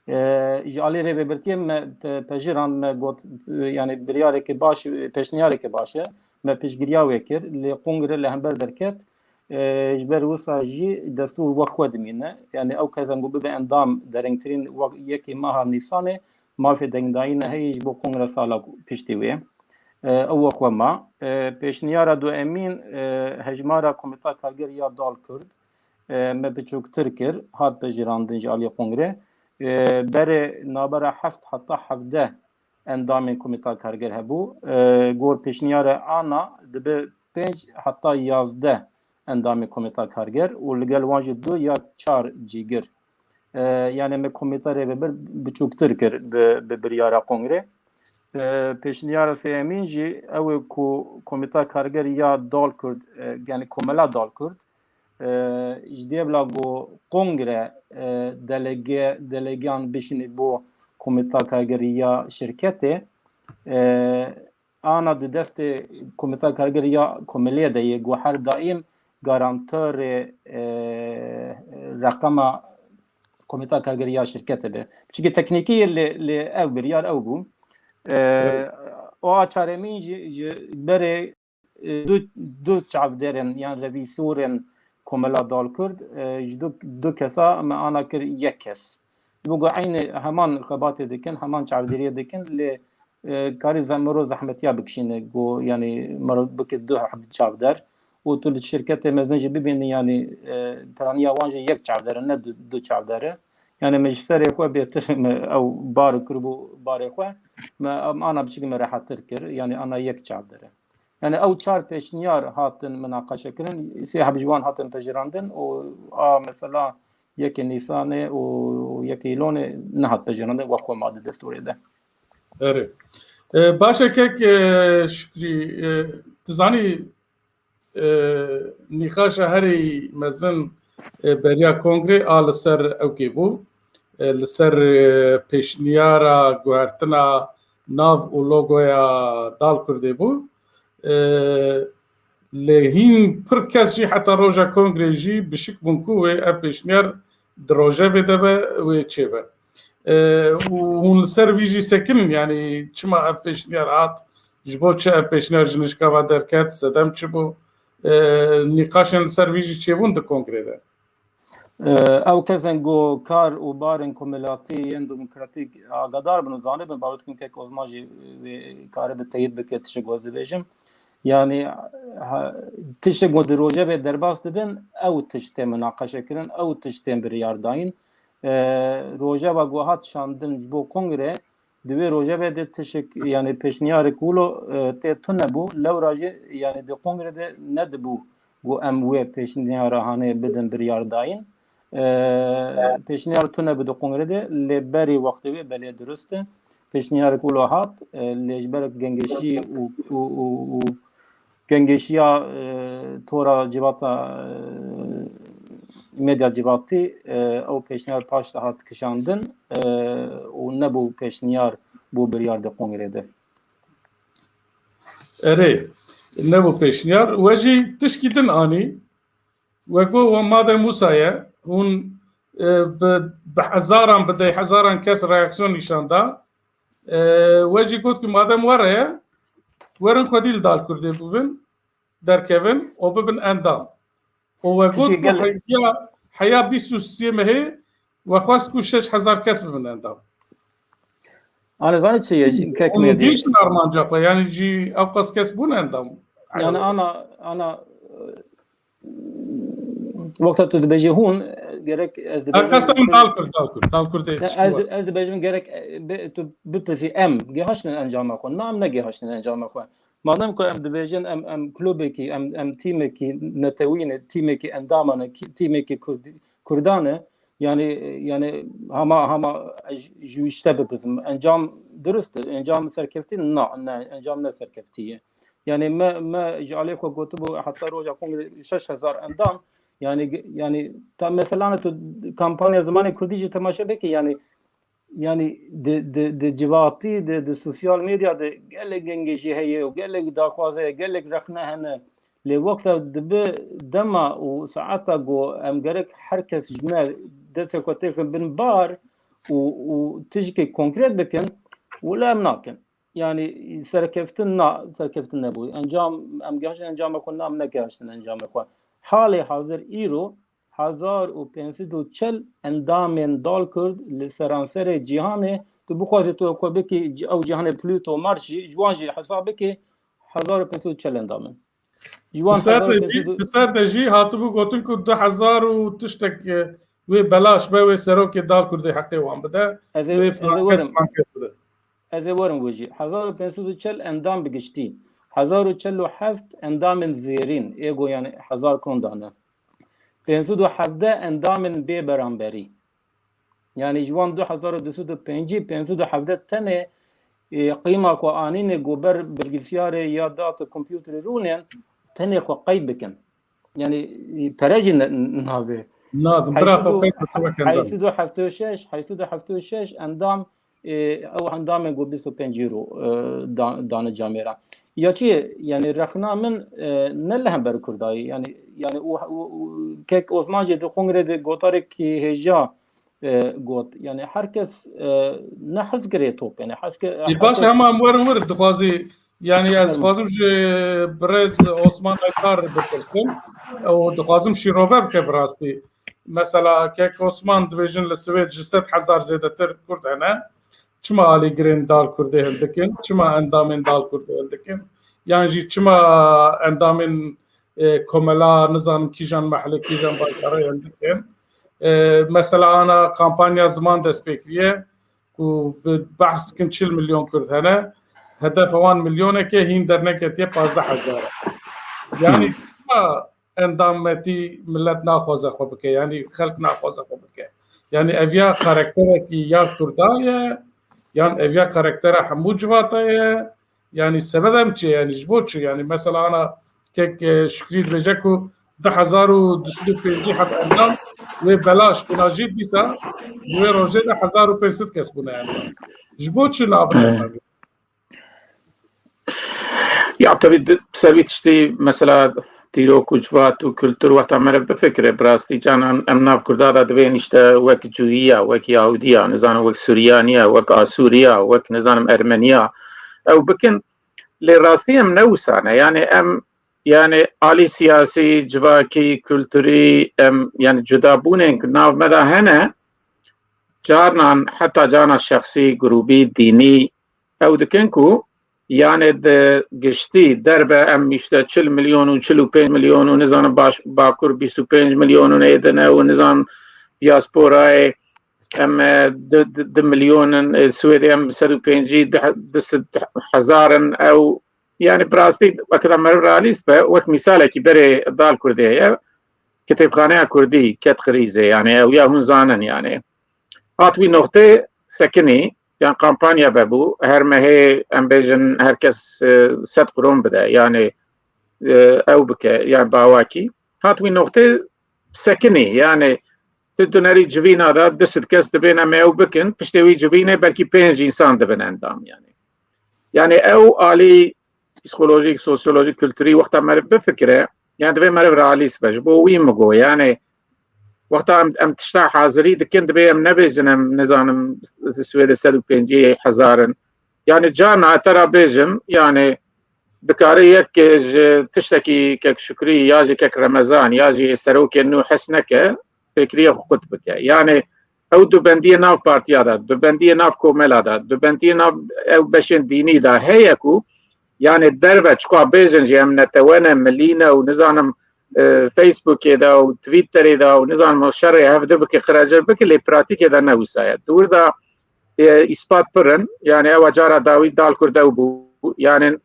E, ji alî rêvebirtiyê me pe-, pejirand, me got, e, yanî biryareke baş, e, pêşniyareke baş e. Me piştgiriya wê kir, lê kongre li hember derket. E, ji ber wisa jî destûr wek xwe dimîne. Yanî ew kesên ku bibe endam derengtirîn wek yekê meha Nîsanê, mafê dengdayînê heye ji bo kongra sala piştî wê. E, ew wek xwe ma. E, pêşniyara duemîn, e, hejmara Komîta Karger ya Dal Kurd, e, me biçûktir kir, hat pejirandin ji alî kongrê. E, berê nabera heft heta hevdeh endamên Komîta Karger hebû. E, gor pêşniyara ana dibe pênc heta yazdeh endamên Komîta Karger û li gel wan jî du ya çar cîgir. E, yanî me Komîta Rêvebir biçûktir kir bi, bi biryara kongrê. E, pêşniyara sêyemîn jî ew ê ku Komîta Karger ya Dal Kurd, e, yanî Komela Dal Kurd, e, ji dê bila ku kongre, e, delege, delegeyan bişînî bo Komîta Kargerî ya şirketê, e, ana di destê Komîta Kargerî ya komeliyê de ye, ku her daîm garantorê, e, reqema Komîta Kargerî ya şirketê be. Çimkî teknîkî ye, lê, lê ev biryar ew bû. E, Evet. O a çaremîn jî, ji berê e, du, du çavdêrên yan revîsorên Komela Dal Kurd, e, ji du, du kesa me ana kir yek kes. Ji bo ku eynî heman xebatê dikin, heman çavdêriyê dikin, lê e, karî zem-, miro zehmetiya bikişîne, ku, yanî, miro bike du heb çavder û tu li şirketê mezin jî bibînî, yanî, e, piraniya wan jî yek çavder e, ne du, du çavder e. Yanî, me ji serê xwe bêtir me ew bar kiribû barê xwe, me, em ana biçik me rehettir kir, yanî, ana yek çavder e. Yanî, ew çar pêşniyar hatin minaqeşekirin, sê heb ji wan hatin pejirandin û a mesela yekê Nîsanê û yekê Îlonê nehat pejirandin, wek xwe ma di destûrê de. Erê. E, baş e kek, e, Şukrî, e, tu zanî, e, nîqaşa herî mezin, e, beriya kongrê a li ser ewkê bû. E, li ser, e, pêşniyara guhertina nav û logoya Dal Kurdê bû. E, Lê hîn pir kes jî heta roja kongrê jî bişik bûn ku wê ev pêşniyar di rojevê de be, wê çêbe. E, û hûn li ser vî jî sekinin, yanî çima ev pêşniyar hat, ji bo çi ev pêşniyar ji nişka ve derket, sedem çi bû? E, nîqaşên li ser vî jî çêbûn di kongrê de. Ew kesên ku kar û barên komelatî yên demokratîk agadar bin û zanibin, bawer dikim kek Osman jî wê karibe teyîd bike tiştek ku ez dibêjim. Yanî, ha, tiştek ku di rojevê derbas dibin, ew tişt tê minaqeşe kirin, ew tişt tên biryar dayîn. E, rojeva ku hat şandin ji bo kongre, Di wê rojevê de tişik, yanî pêşniyarek wilo, e, tê tune bû. Lewra jî, yanî di kongre de nedibû ku em wê pêşniyara hanê bidin biryar dayîn. E, pêşniyar tune bû di kongre de, lê berî wextê wê belê dirust e. Pêşniyarek wilo hat, e, lê ji ber gengeşî û, û, û, û Gengeşiya, e, tora civata, e, medya civatî, e, ew pêşniyar paş de hat kişandin, e, û nebû pêşniyar bû biryar di kongrê de. Erê, nebû pêşniyar. We jî tişkî din anî. We got we madem wisa ye, hûn, e, bi, bi hezaran, bi deh hezaran kes reaksiyon nîşan da. E, we jî got ku madem were ye, werin xwedî li Dal Kurdê bibin, derkevin û bibin endam. Û we got ku heya, heya bîst û sê mehê we xwest ku şeş hezar kes bibin endam. Anê zanî çi ye, kek Medya? Hûn gihîştin armanca xwe, yanî jî ew qas kes bûn endam. Yanî ana, ana, e, Wexta tu dibêjî hûn, gerek ez dibêjim... Qesta min Dal Kurd, Dal Kurd, Dal Kurd ê... Ne, ez, ez dibêjim gerek, e, bi-, tu bipirsî em gihaştin encama xwe. Na, em negihaştin encama xwe. Madem ku em dibêjin em, em klubekî, em, em tîmekî netewî ne, tîmekî endama ne, kî-, tîmekî Kurd-, Kurdan e, yanî, yanî hema, hema ez ji wî ji te bipirsim. Encam dirust e, encam serkeftî? Na, ne, encam ne serkeftî ye. Yanî me, me ji alê xwe gotibû heta roja kongrê şeş hezar endam. Yanî, yanî ta mesela tu kampanya zimanê kurdî jî temaşe bikî, yanî, yanî di, di, di civatî, di, di sosyal medya de gelek gengê jî heye û gelek daxwaze ye, gelek rexne hene. Lê wexta dibe dema û saeta ku em gerek her kes ji me destê xwe têxin bin bar û, û tişkê konkret bikin, wile em nakin. Yanî serkeftin na, serkeftin nebû. Encam, em gihiştin encama xwe, na, em negihaştin encama xwe. Halê hazir îro hezar û pênc sed û çel endamên Dal Kurd li seranserê cîhanê, tu bixwazî tu xwe bikî, ew cîhanê Pluto, Mars jî, ji wan jî hesab bikî, hezar û pênc sed û çel endam in. Ji wan... Bi ser de jî, bi ser de jî hatibû gotin ku du hezar û tiştek, e, wê belaş be, wê serokê Dal Kurdê heqê wan bide, wê filan kes, filan kes bide. Ez ê werim we jî. Hezar û pênc sed û çel endam bi giştî. Hezar û çel û heft endamên zêrîn, êgo, yanî hezar konda ne. Pênc sed û hevdeh endamên bê beramberî. Yanî ji wan du hezar û du sed û pêncî, pênc sed û hevdeh tenê, e, qîma ku anîne ku ber bilgisayarê ya data kompûterê rûnên, tenê xwe qeyd bikin. Yanî, e, pere jî ne, navê. Navê, bira xwe qeyd bikin, weke endam. Heyşt sed û heftê û şeş, heyşt sed û heftê û şeş endam, e, ew endamên ku bîst û pênc îro, e, da-, dane camêra. Ya çi, yanî rexna min, e, ne li hember Kurdayî, yanî, yanî û, û, û kek Osman jî di kongrê de gotarekî hêja, e, got. Yanî her kes, e, ne hez kirê top, yanî hez ke-, Ê, her baş, kes... Hema em werin wir, dixwazî, yanî ez dixwazim ji birêz Osman Naykar bipirsim. Ew dixwazim şîrove bike bi rastî. Mesela kek Osman dibêjin li Swêd ji sed hezar zêdetir Kurd hene. Çima alîgirên Dal Kurdê hildikin? Çima endamên Dal Kurdê hildikin? Yan jî çima endamên, e, komela, nizanim kîjan mehle, kîjan bajarê hildikin? E, mesela ana kampanya ziman dest pê kiriye ku bi behs dikin çil milyon Kurd hene. Hedef wan milyoneke hîn derneketiye pazdeh hezar. Yani çima endametî millet naxwaze xwe bike, yanî xelk naxwaze xwe bike. Yanî ev ya karakterekî ya Kurda ye, yan ev ya karaktera hemû civata ye. Yanî sebeb em çi ye? Yanî ji bo çi? Yanî mesela ana kek, e, Şukrî dibêje ku du hezar û du sed û pêncî heb endam wê belaş bûna jî dîsa li wê rojê de hezar û pênc sed kes bûne endam. Ji bo çi nabin endam? Ya tabii di-, ser vî tiştî mesela dîrok û civat û kultur wexta meriv bifikire, bi rastî can em, em nav Kurda de divên işte wek Cûyiya, wek Yahudiya, nizanim wek Suryaniya, wek Asûriya, wek nizanim Ermeniya ew bikin. Lê rastî em ne wisa ne. Yani em yani alî siyasî, civakî, kulturî em yani cudabûnên ku nav me de hene, carnan heta carna şexsî, grûbî, dînî ew dikin ku yani di giştî derve em işte çil milyon û çil û pênc milyon û nizanim baş, Bakur bîst û pênc milyon û nêdine û nizanim diasporayê em, e, du, du, du milyon in, e, Swêdê em sed û pêncî, du, du sed hezar in ew. Yani bi rastî wekî meriv realîst be, wek mîsalekî berê Dal Kurdê heye, kitêbxaneya Kurdî ket krîzê, yani ew ya hûn zanin yani. Hat wî noxtê sekinî, yan kampanya vebû, her mehê em bêjin her kes, e, sed kron bide, yani, e, ew bike, yani bawakî. Hat wî noxtê sekinî, yani tu dinerî civîna de du sed kes dibên em ê ew bikin, piştê wî civînê belkî pênc însan dibin endam yani. Yani ew alî psîkolojîk, sosyolojîk, kulturî wexta meriv bifikire, yani divê meriv realîst be. Ji bo wî min got, yani wexta em, em tişta hazirî dikin, divê em nebêjin em nizanim Swêdê sed û pêncî hezar in. Yani carna te ra bêjim, yani dikare yek ji tiştekî kek Şukrî ya jî kek Remezan ya jî serokê nû hes neke, pêkiriyê xwe qut bike. Yani ew dubendiyê nav partiya de, dubendiyê nav komela de, dubendiyê nav ew beşên dînî de heye ku yani derve çiqa bêjin jî em netewe ne, milî ne û nizanim, e, Facebookê de û Twitterê de û nizanim şerê hevdu bike, qiracir bike, lê pratîkê de ne wisa ye. Di wir de, e, îspat pir in. Yani ewa cara dawî Dal Kurd ew bû. Yani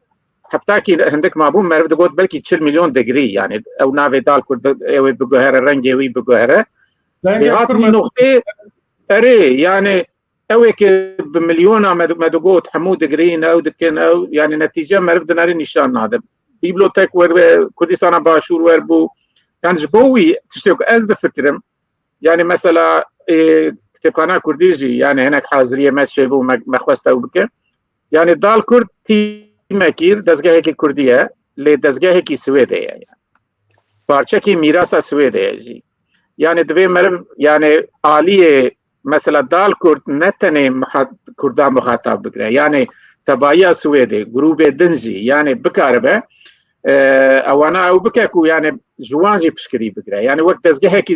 heftakî hindik mabû, meriv digot belkî çil milyon digrî. Yani ew navê Dal Kurd ew ê biguhere, rengê wî biguhere. Lê hat wî noxtê, erê, yani ew ê ki bi milyona me, me digot hemû digirîn, ew dikin, ew, yani netîce meriv dinarî nîşan nade. Bîblyotek wer be, Kurdistana Başûr wer bû. Yani ji bo wî tiştê ku ez difikirim, yani mesela, e, kitêbxana Kurdî jî, yani hinek haziriyê me çêbû, me, me xwest ew bike. Yani Dal Kurd tîmekî, dezgehekî Kurdî ye, lê dezgehekî Swêdê ye. Yani. Parçekî mîrasa Swêdê ye jî. Yani divê meriv, yani aliyê mesela Dal Kurd ne tenê muhat-, Kurdan muxatab bigire. Yani tevahiya Swêdê, grûbê din jî, yani bikaribe, e, ewana ew bike ku yani ji wan jî piştgirî bigire. Yani wek dezgehekî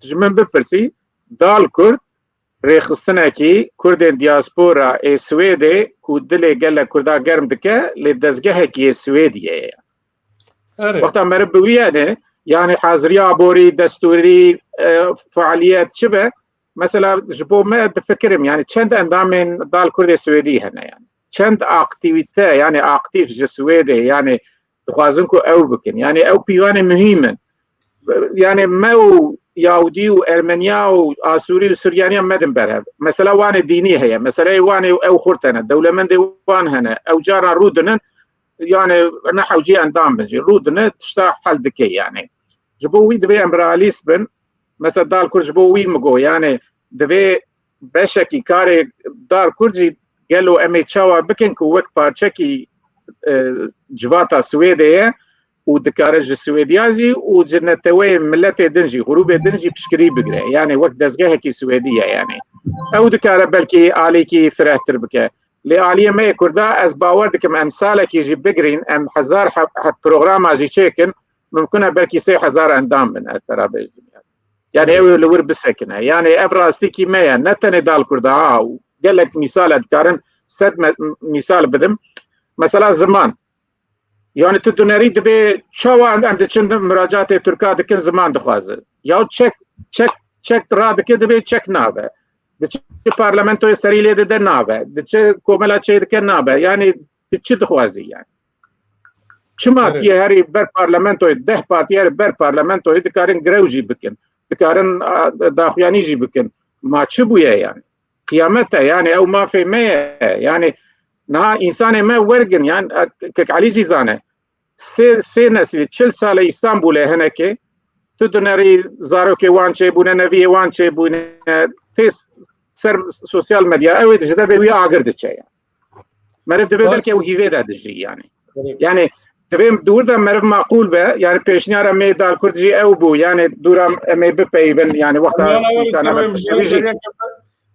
ji min bipirsî, Dal Kurd rêxistinekî Kurdên diaspora ê Swêdê ku dilê gelek Kurda germ dike, lê dezgehekî yê Swêdiyê ye. Erê. Wexta meriv bi wî ye ne, yani haziriya aborî, destûrî, e, faaliyet çi be? Mesela ji bo me difikirim, yani çend endamên Dal Kurdê Swêdî hene yani. Çend aktîvîte, yani aktîf ji Swêdê, yani dixwazin ku ew bikin. Yani ew pîvanê muhîm in. Yani me û Yahudî û Ermeniya û Asûrî û Suryaniya me din berhev. Mesela wanê dînî heye. Meseleyê wanê ew xurt hene. Dewlemendê wan hene. Ew carna rûdinin, yani ne hewcî endam bin jî. Rûdine tişta hel dike yani. Ji bo wî divê em realîst bin. Mesela Dal Kurd ji bo wî min got, yani divê beşekî karê Dal Kurd jî gelo em ê çawa bikin ku wek parçekî, e, civata Swêdê ye û dikare ji Swêdiya jî û ji neteweyên miletê din jî, grûbê din jî piştgirî bigire. Yani wek dezgehekî Swêdî ye yani. Ew dikare belkî alîkî firehtir bike. Lê aliyê me yê Kurda ez bawer dikim em salekî jî bigirîn, em hezar heb, heb programa jî çêkin, mimkun e belkî sê hezar endam bin, ez te ra bêjim yani. Yani ew ê li wir bisekine. Yani ev rastîkî me ye. Ne tenê Dal Kurda ha û Gelek mîsal e, dikarin sed me-, mîsal bidim. Mesela ziman. Yani tu dinerî dibê çawa em, em diçin muracatê Tirka dikin ziman dixwaze. Ya çek, çek, çek radike dibê çek nabe. Diçi parlamentoyê serî lê dide nabe. Diçi komela çê dike nabe. Yani tu çi dixwazî yani? Çima Evet. tiye herî ber parlamentoyê, deh partiye herî ber parlamentoyê dikarin grew jî bikin. Dikarin, a, daxuyanî jî bikin. Ma çi bûye yani? Qiyamet e yani, ew mafê me ye. Yani niha insanê me wergin yani, e, Kek Elî jî zane. Sê, sê neslî, çil sale Îstanbulê hinekê, tu dinerî zarokê wan çêbûne, neviyê wan çêbûne, tê ser sosyal medya, ew ê ji devê wî agir diçe yani. Meriv dibê Baş. belkî ew hîvê de dijî yani. Evet. Yani divê dûr de meriv maqûl be, yani pêşniyara me Dal Kurd jî ew bû, yani dûra em ê bipeyivin, yani wexta Dünyanın öyle imkana me sebebim piştevî jî. Gereken,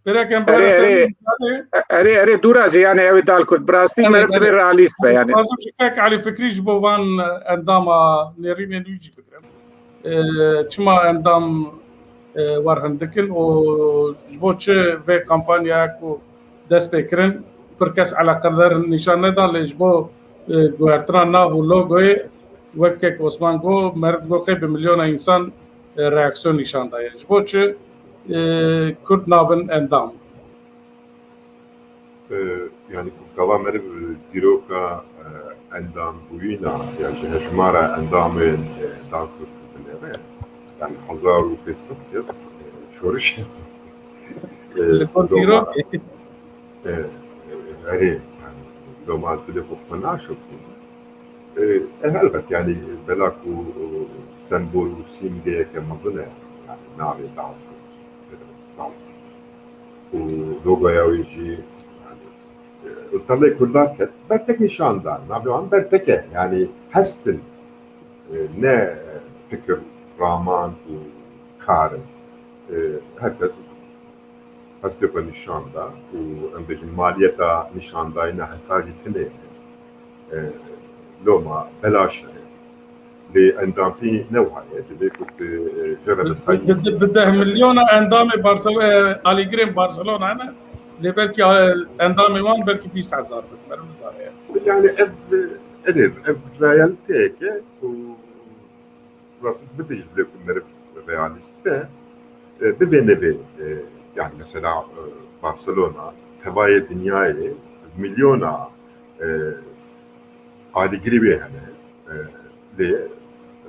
gereken Erê, böyle erê, sebebim yani. erê, erê, dûra jî yani ew ê Dal Kurd. Bi rastî Erê, meriv erê. dibê realîst be yani. Lazım şikayet Ali Fikri ji bo van endama nêrînê nû jî bigirin. E, çima endam, e, wer hindik in û ji bo çi vê kampanyaya ku dest pê kirin, pir kes eleqedar nîşan nedan, lê ji bo, e, guhertina nav û logoyê, wek kek Osman got, meriv got, xê bi milyona însan, e, reaksiyon nîşan daye. Ji bo çi, e, Kurd nabin endam? E, yani ku gava meriv dîroka, e, endambûyîna ya ji hejmara endamên, e, Dal Kurd binêre, yani hezar û pênc sed kes, e, şoriş, e, Li gor doma, dîrokê. e, e, erê, yani, doma ez dilê xwe xwe naşopim. E, e, helbet, yani, bela ku, e, sembol û sîmgeyeke mezin e, yani, navê Dal Kurd, e, Dal Kurd. Û logoya wê jî, yani, e, telê Kurda ket, bertek nîşan dan. Navê wan bertek e, yani, hestin, e, ne fikir, raman û kar in. E, her kes hestê xwe nîşan da û em bêjin maliyeta nîşandayîna hesta jî tune ye. E, loma belaş e. Lê endamtî ne wiha ye. Divê ku tu, e, jere Bi, mesayî bi, bi, bi deh milyona endamê Barcelona, e, alîgirên Barcelona hene. Lê belkî, e, endamê wan belkî bîst hezar bin. Meriv nizane ye. Yani ev, e, ev, ev realîteyek e ku rastî divê jî divê ku meriv realîst be. E, bivê nevê, e, yani mesela, e, Barcelona, tevayê dinyayê milyona, e, alîgirî wê hene. E, lê,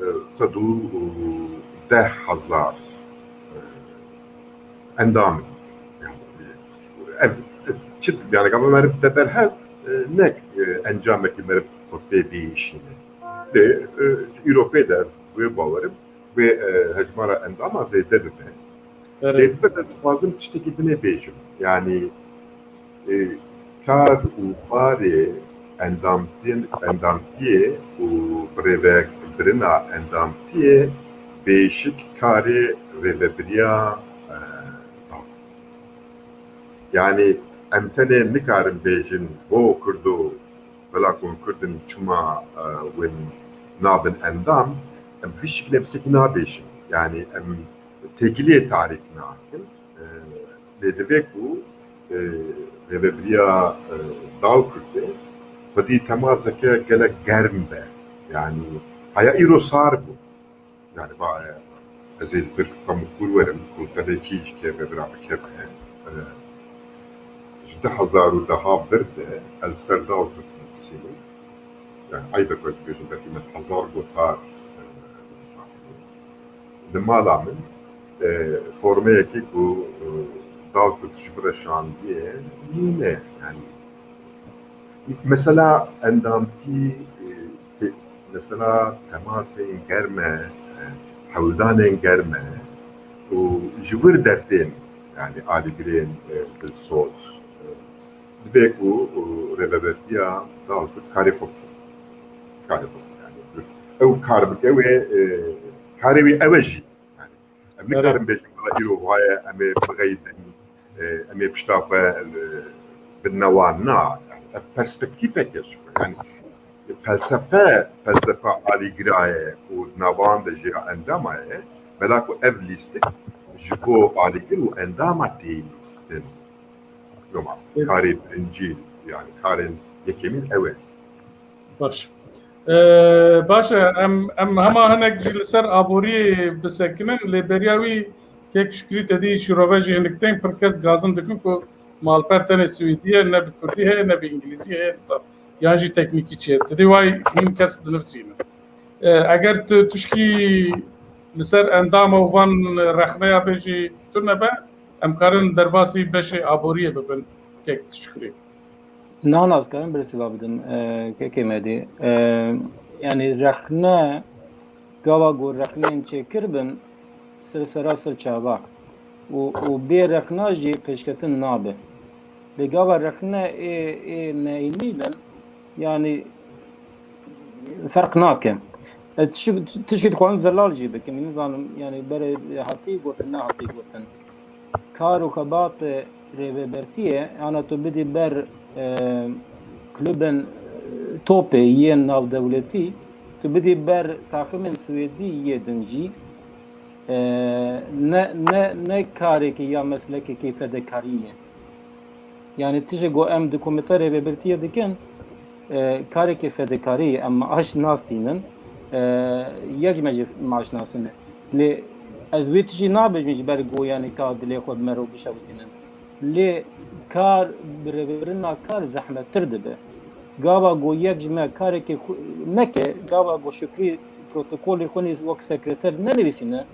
e, sed û deh hezar, e, endam in. Yani, ev, e, çi, yani gava meriv te derhev, e, nek, e, encamekî meriv xwe pê bihişîne. Lê, e, îro pê de ez wê bawerim, wê, e, hejmara endama zêde bibe. Erê. Lê divê ez dixwazim tiştekî dinê bêjim. Yani, e, kar û barê endamtiyên, endamtiyê û birêvebirina endamtiyê bêşik karê rêvebiriya, e, da. Yani em tenê nikarin bêjin bo Kurdo, bela ku hûn Kurd in çima, e, win nabin endam, em vî şikilê pisekî nabêjin. Yani em têkiliyê tarîf nakin. E, lê divê ku, e, rêvebiriya, e, Dal Kurdê xwedî temazeke gelek germ be. Yani haya îro sar bû. Yani ba, e, ez ê li vir xwe mikur werim, kultelekî ji kevebira bikeve. E, ji du hezar û deh vir de ez li ser Dal Kurd nivîsînim. Yani eyb e ku ez bêjim, belkî min hezar gotar, e, nivîsandin. Li mala min, e, formeyekê ku, e, Dal Kurd ji min re şandiye, nîne. Yani mesela endamtî, e, te-, mesela temasên germ e, e, hewldanên germ e û ji wir dertên, yani alîgirên, e, dilsoz, e, divê ku, e, rêveberiya Dal Kurd karê xwe bike. Karê xwe bike. Yani ew kar bike wê, e, karê wê ew e jî. Yani, em Erê. nikarin bêjin, wela îro waye, em ê bixeyidin, e, em ê pişta xwe, e, bidine wan. Na, yani, ev perspektîfek e ji xwe. Yani, felsefe, felsefa alîgiraye û di nava wan de jê endama ye. Bela ku ev lîstik ji bo alîgir û endama tê lîstin. Şoma karê birincî, yani karên yekemîn ew e. Baş. E, baş e, em, em hema hinek jî li ser aboriyê bisekinin, lê beriya wî kek Şukrî te dî şîrove jî hinek tên pir kes gazin dikin ku malper tenê Swêdî ye, ne bi Kurdî heye, ne bi Îngilîzî heye, nizam. Yan jî teknîkî çi ye. Te dî way hîn kes dinivîsînin. E, eger tu tişkî li ser endama û van rexneya bê jî tune be, em karin derbasî beşê aboriyê bibin kek Şukrî. Niha ez karim bersiva bidim, e, kekê Medî. E, yani rexne, gava ku rexneyên çêkir bin, ser sera ser çava. Û, û bê rexna jî pêşketin nabe. Lê gava rexne ê, ê neyînî bin, yani ferq nake. E, tişt-, tiştî dixwazim zelal jî bikim. Nizanim, yani berê hatî gotin, nehatî gotin. Kar û xebatê rêvebertiyê, ana tu bidî ber, e, klubên, e, topê yên navdewletî, tu bidî ber taximên Swêdî yê din jî, e, ne, ne, ne karekî ya meslekekî fedekarî ye. Yani tişê ku em di komîteya rêvebertiyê dikin, e, karekî fedekarî ye, em maaş nastînin, e, yek ji me jî maaş nasine. Lê ez wê tiştî nabêjim ji ber ku yani ka dilê xwe bi me re bişewitînin. Lê kar bi rêvebirina kar zehmettir dibe. Gava ku yek ji me karekî xwe neke, gava ku Şukrî protokolê xwe nê wek sekreter nenivîsîne,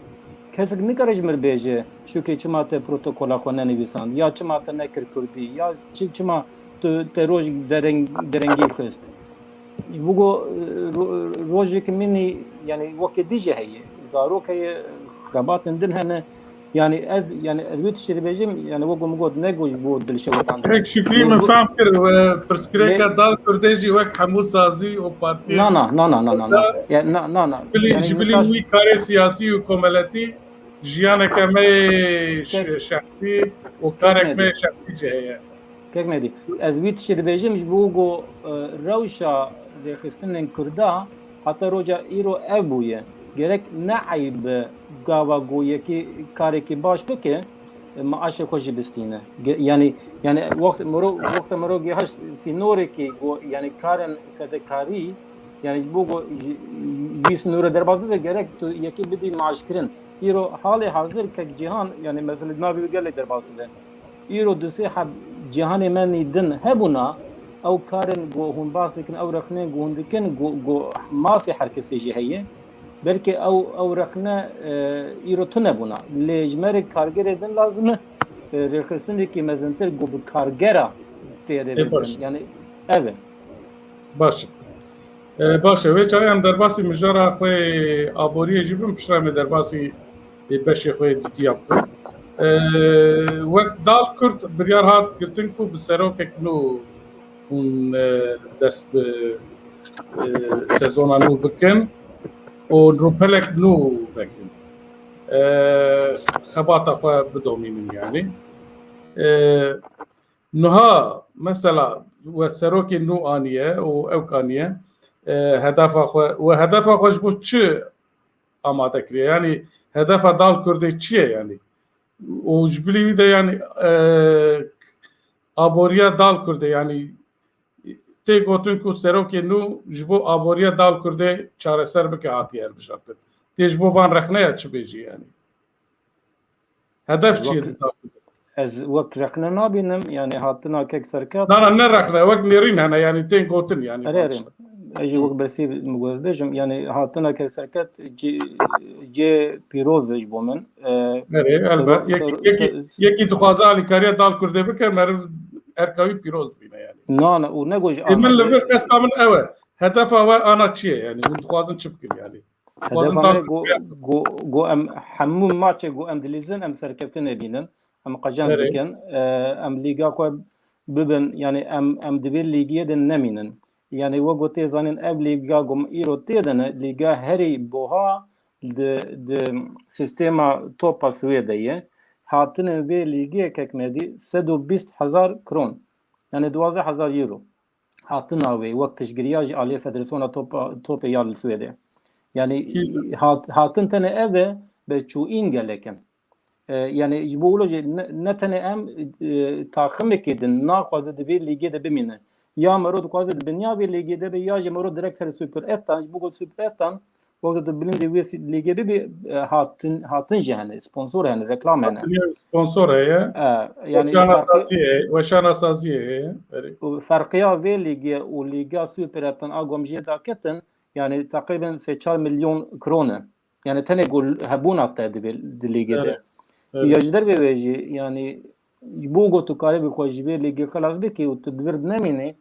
kesek nikare ji min bêje, Şukrî çima te protokola xwe nenivîsand, ya çima te nekir Kurdî, ya çi, çima tu te roj dereng-, derengî xist. Wego, ro-, rojek min, yani weke dî jî heye, zarok heye, xebatên din hene. Yani ez, yani ez wê tiştê dibêjim, yani wek min got, ne got ji bo dilşewitandin. Kek Şukrî, min fam kir, pirsgirêka Dal Kurdê jî wek hemû sazî û partiyên... Na, na, na, na, na, na, na. Ya, na, na, na. Ji bilî, yani ji bilî wî karê siyasî û komeletî jiyaneke me yê şexsî û karek me yê şexsî jî heye. Kek Medî, ez wî tiştê dibêjim ji bo ku, e, rewşa rêxistinên Kurda heta roja îro ev bûye. Gerek ne eyb be gava ku yekî karekî baş bike, e, maaşê xwe jî bistîne. Ge-, yanî, yanî wext mero, wexta mero gihaşt sînorekî ku, yanî karên fedekarî, yanî ji bo ku ji, ji vî sînorê derbas bibe, gerek tu yekî bidî maaşkirin. Îro halê hazir kek Cîhan, yanî mesela di navê wî gelê derbas dibe. Îro du sê heb cîhanê me nî din hebûna, ew karên ku hûn bas dikin, ew rexneyên ku hûn dikin, ku, ku mafê her kesê jî heye. Belkî ew, ew rexne, e, îro tune bûna. Lê ji me re kargerê din lazim e, e, rêxistinekî mezintir ku bi kargera tê rê... Ê, baş. Bikin. Yani ev e. Baş e. E, baş e. Wê çaxê em derbasî mijara xwe aboriyê jî bin, piştre em ê derbasî ê beşê xwe yê dîtiya bikin. E, wek Dal Kurd biryar hat girtin ku bi serokek nû hûn, e, dest bi, e, sezona nû bikin û rûpelek nû vekin. E, xebata xwe bidomînin yani. E, niha mesela we serokê nû aniye û ewk aniye, e, hedefa xwe, we hedefa xwe ji bo çi amade kiriye? Yanî hedefa Dal Kurdê çi ye yanî? Û ji bilî wî de yanî, e, aboriya Dal Kurdê yanî tê gotin ku serokê nû ji bo aboriya Dal Kurdê çareser bike hatiye hilbijartin. Tê ji bo van rexneya çi bêjî yanî? Hedef çi ye? Wek, ez wek rexne nabînim, yani hatina kek Serket. Na, na, ne rexne, wek nêrîn hene, yani tên gotin, yani. Erê, erê. Ez jî wek bersî min got bêjim, yani hatina kek Serket cê, cê pîroz e ji bo min. E, erê, elbet. Yekî, yekî, yekî dixwaze alîkariya Dal Kurdê bike, meriv erka wî pîroz dibîne, yani. Na, na, û ne got ji... E, min li vir qesta min ew e. Hedefa we ana çi ye, yani? Hûn dixwazin çi bikin, yani? Hedefa me ku, ku, ku em hemû maçê ku em dilîzin, em serkeftinê bînin, em qezenc bikin, e, em lîga xwe bibin, yani em, em di vê lîgiyê de nemînin. Yani wek ku tê zanîn ev lîga ku îro tê de ne, lîga herî buha di, di sîstema topa Swêdê ye. Hatinên vê lîgiyê kek Medî sed û bîst hezar kron. Yani duwazdeh hezar euro. Hatina wê wek piştgiriya ji aliyê Federasyona Topa, Topê ya li Swêdê. Yani hat, hatin tenê ev e, be çûîn gelek in. E, yani ji bo wilo jî ne, ne tenê em, e, taximekê din naxwaze di vê lîgê de bimîne. Ya mero dixwaze di binya vê lîgê de be, ya jî mero direkt here Super Etan. Ji bo ku Super Etan wexta tu bilindê wê si-, lîgê bibî, e, hatin, hatin jî hene, sponsor hene, reklam hene. Sponsor heye. E, yani Weşana farkı- saziyê, weşana saziyê heye. Erê. Û ferqiya vê lîgê û lîga Super Etan a gom jê daketin, yani teqrîben sê çar milyon krone. Yani tenê gol hebûna te dibê di lîgê de. Evet. Evet. Ya ji dervê wê jî, yani ji bo ku tu karibî xwe ji vê lîgê xilas bikî û tu di vir nemînî,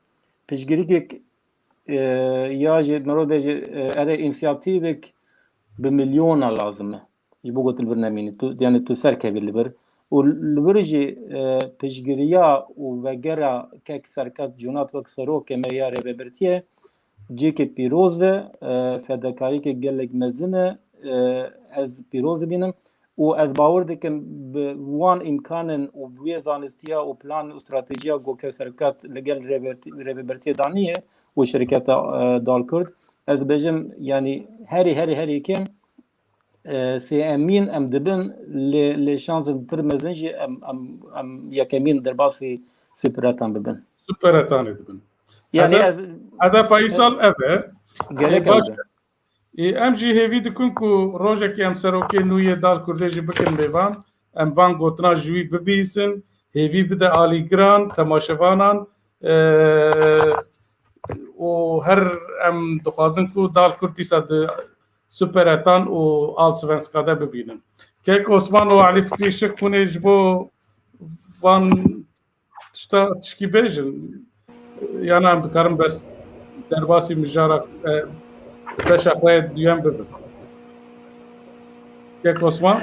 piştgirîkek, e, ya jî mirov bêje, e, erê însiyatîvek bi milyona lazim e. Ji bo ku tu li vir nemînî. Tu, yani tu serkevî li vir. Û li vir jî, e, piştgiriya û vegera kek Serkat Cunat wek serokê me ya rêvebirtiyê, cihekê pîroz e, e, fedakariyeke gelek mezin e, e, ez pîroz dibînim û ez bawer dikim bi wan îmkanin û bi wê zanistiya û plan û stratejiya ku kek Serkat li gel rêvebirtî-, rêvebirtiyê danî ye û şirketa, e, Dal Kurd, ez dibêjim, yani herî, herî, herî kêm, e, sêemîn em dibin, lê, lê şansên pir mezin jî em, em, em yekemîn derbasî Super Etan bibin. Super Etanê dibin. Yani Hedef, ez hedefa îsal ev e. Gelek Ê, baş ev e. Ê, em jî hêvî dikin ku rojekê em serokê nû yê Dal Kurdê jî bikin mêvan. Em van gotina ji wî bibihîzin. Hêvî bide alîgiran, temaşevanan. E, û her em dixwazin ku Dal Kurd dîsa di Super Etan û Allsvenska de bibînin. Kek Osman û Elî Fikrî Şik hûn ê ji bo van tişta tişkî bêjin? Yana em dikarin bes derbasî mijara, e, beşa xwe yê duyem bibin. Kek Osman?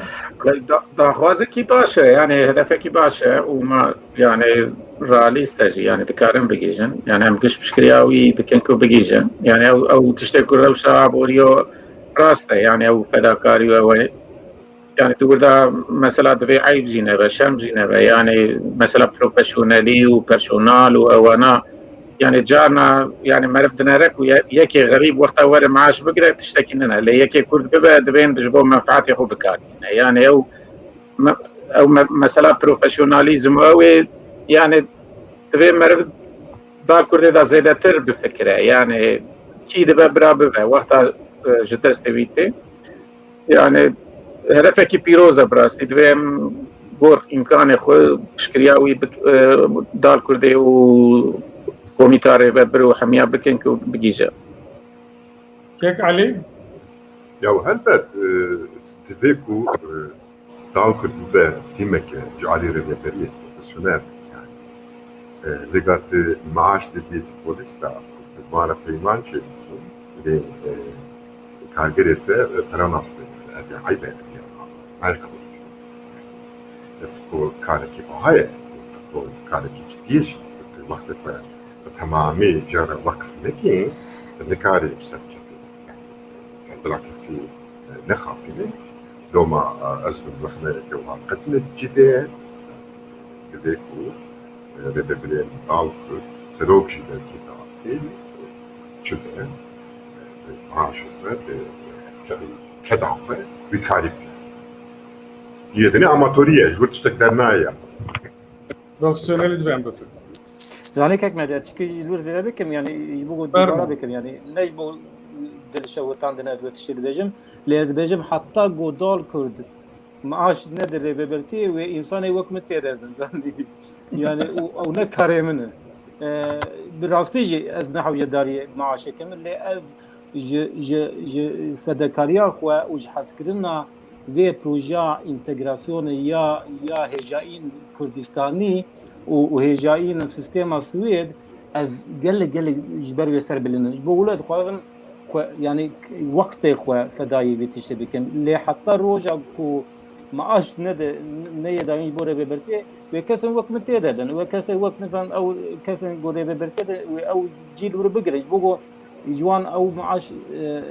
Da-, daxwazekî baş e, yani hedefekî baş e û me, yani realîst e jî, yani dikarin bigihîjin. Yani em giş piştgiriya wî dikin ku bigihîjin. Yani ew, ew tiştê ku rewşa aborî yo rast e, yani ew fedakarî û ew e. Yani di wir de mesela divê eyb jî nebe, şerm jî nebe. Yani mesela profesyonelî û personal û ewana, yani carna, yani meriv dinere ku ye-, yekê xerîb wexta were maaş bigire tiştekî nine. Lê yekê Kurd bibe, divên ji bo menfaatê xwe bikarîne. Yani ew me-, ew me-, mesela profesyonalîzm û ew ê, yani divê meriv Dal Kurdê de zêdetir bifikire. Yani kî dibe bira bibe. Wexta, e, ji destê wî tê. Yani hedefekî pîroz e bi rastî. Divê em gor îmkanê xwe piştgiriya wî bik-, e, Dal Kurdê û komîta rêvebir û hemiya bikin ku bigihîje. Kek Elî? Ya helbet, e, divê ku, e, Dal Kurd bibe tîmeke ji alî rêveberiyê profesyonel, yani, e, vêga tu maaş didî futbolîsta, tu mara peyman çêdikî, lê, e, kargerê te, e, pera nas didin. Ev ya eyb e, ev ya nayê qebûl kirin. E, futbol karekî biha ye, futbol karekî cidî ye jî, tu wextê xwe bi temamî jê re weqf nekî, tu nikarî bi ser kefê. Bila kesî, e, nexapîne. Loma, e, ez bi rexneyeke wiha qet ne cidê ye. Divê ku, e, rêvebirên Dal Kurd, serok jî belkî daxil, çi be, e, maaşê xwe, e, ke-, keda xwe wî karî bike. Yê dinê amatorî ye, ji wir tiştek dernayê ya. Profesyonelî dibe em bifikirin. Zanî kek Medya, çikî ji wir zêde bikim, yani ji bo ku dubara bikim, yani ne ji bo dilşewitandin ez wê tiştê dibêjim, lê ez dibêjim heta ku Dal Kurd maaş nede rêvebirtiyê wê însanê wek min tê de bin. Zanî, yani û, û ne karê min e. E, bi rastî jî ez ne hewcedarî maaşê kim, lê ez ji, ji, ji fedakariya xwe û ji hezkirina vê projeya întegrasyonê ya, ya hêjayîn Kurdistanî û, û hêjayîn sîstema Swêd, ez gelek, gelek ji ber wê ser bilind im. Ji bo wilo dixwazim xwe, yani wextê xwe fedayê vê tiştê bikim. Lê heta roja ku maaş nede, neyê dayîn ji bo rêvebirtiyê, wê kesên wek min tê de bin. Wê kesên wek min zan, ew kesên ku rêvebirtiyê de, wê ew cî li wir bigire. Ji bo ku ji wan ew maaş, e,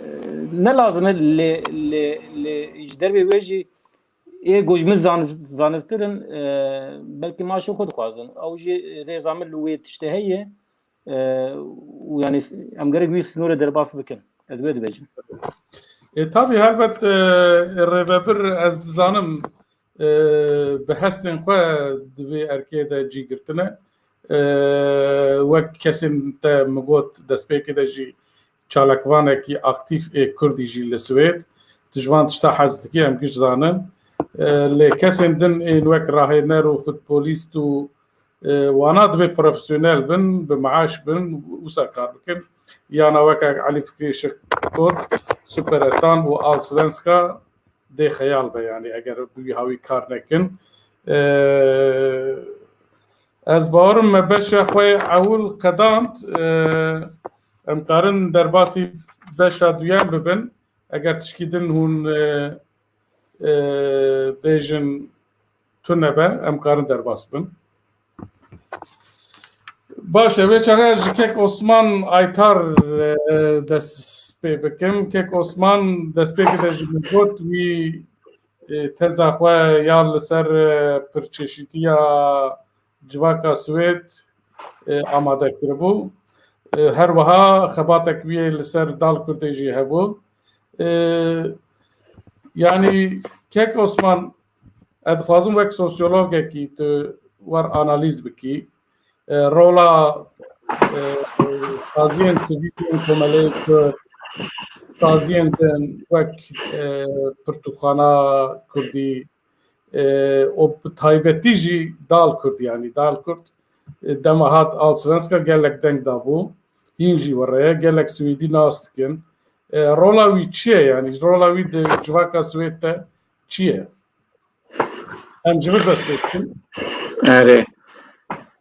ne lazim e, lê, lê, lê ji dervê wê jî ê ku ji min zanis-, zanistir in, e, belkî maaşê xwe dixwazin. Ew jî rêza min li wê tiştê heye. E, û yani em gerek wî sînorê derbas bikin. Ez wê dibêjim. E, tabii helbet, e, rêvebir ez dizanim e, bi hestên xwe di vê erkê de cî girtine. E, wek kesên te min got destpêkê de jî çalakvanekî aktîf ê Kurdî jî li Swêd. Tu ji van tişta hez dikî, em giş zanin. E, lê kesên din ên wek rahêner û futbolîst û, e, wana dibê profesyonel bin, bi maaş bin, wisa kar bikin. Yana weke Elî Fikrî Şik got, Superettan û Allsvenska dê xeyal be, yanî eger bi wî hawî kar nekin. E, ez bawerim me beşa xwe yê ewil qedand, e, em karin derbasî beşa duyem bibin. Eger tişkî din hûn, e, e, bêjin tune be, em karin derbas bin. Baş e, vê çaxê ji kek Osman Aytar, e, dest pê bikim. Kek Osman destpêkê de ji min got, wî, e, teza xwe ya li ser, e, pirçeşîtiya civaka Swêd, e, amade kiribû. E, her wiha xebatek wî yê li ser Dal Kurdê jî hebû. E, yanî kek Osman, ez dixwazim wek sosyologekî tu wer analîz bikî. E, rola, e, saziyên sivîl yên komeleyê Kurd, saziyên din wek, e, pirtûkxana Kurdî, e, û bi taybetî jî Dal Kurd, yanî Dal Kurd, e, dema hat Allsvenska gelek deng dabû. Hîn jî were ye, gelek Swêdî nas dikin. E, rola wî çi ye, yanî rola wî di civaka Swêd de çi ye? Em ji vir dest pê bikin. Erê.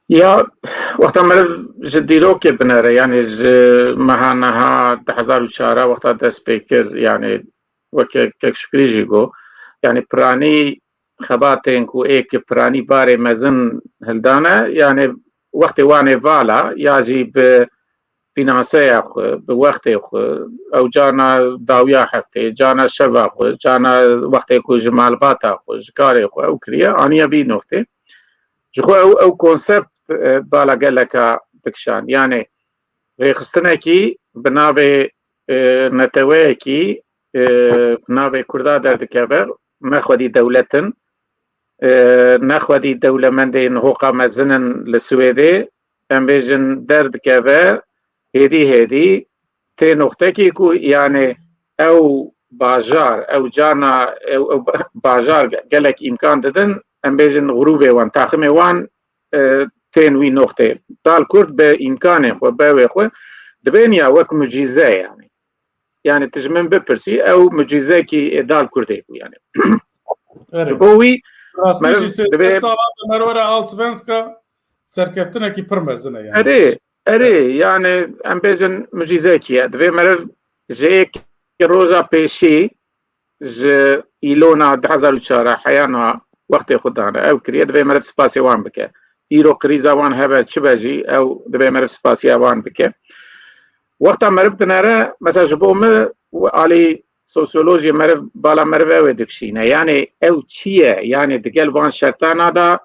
Ya, wexta meriv ji dîrokê binere, yanî ji meha niha du hezar û çar wexta dest pê kir, yanî weke kek Şukrî jî got, yanî piranî xebatên ku ê ki piranî barê mezin hildane, yanî wextê wan ê vala ya jî bi fînanseya xwe, bi wextê xwe, ew carna dawiya heftê, carna şeva xwe, carna wextê ku ji malbata xwe, ji karê xwe ew kiriye, aniye vî noxtê. Ji xwe ew, ew konsept, e, bala geleka dikişand. Yanî rêxistinekî bi navê, e, neteweyekî, e, bi navê Kurda derdikeve, ne xwedî dewlet in, e, ne xwedî dewlemendên hoqa mezin in li Swêdê, em bêjin derdikeve, hêdî hêdî tê noxtekî ku, yanî ew bajar, ew carna, ew, ew bajar gelek îmkan didin, em bêjin grûbê wan, taximê wan, e, tên wî noxtê. Dal Kurd bi îmkanên xwe, bi wê xwe, dibên ya wek mucîze, yanî. Yanî tu ji min bipirsî, ew mucîzekî ê Dal Kurdê bû, yanî. Erê. Ji bo wî Rastî meriv jî sê divê sala de merwera Allsvenska serkeftinekî pir mezin e, yanî. Erê, erê, yanî em bêjin mucîzekî ye. Divê meriv ji êk roja pêşî ji îlona du hezar û çar heya niha wextê xwe dane. Ew kiriye, divê meriv spasê wan bike. Îro krîza wan hebe çi be jî, ew divê meriv spasiya wan bike. Wexta meriv dinere, mesela ji bo min û alî sosyolojiyê meriv, bala meriv ew ê dikişîne. Yanî ew çi ye? Yanî digel van şertana de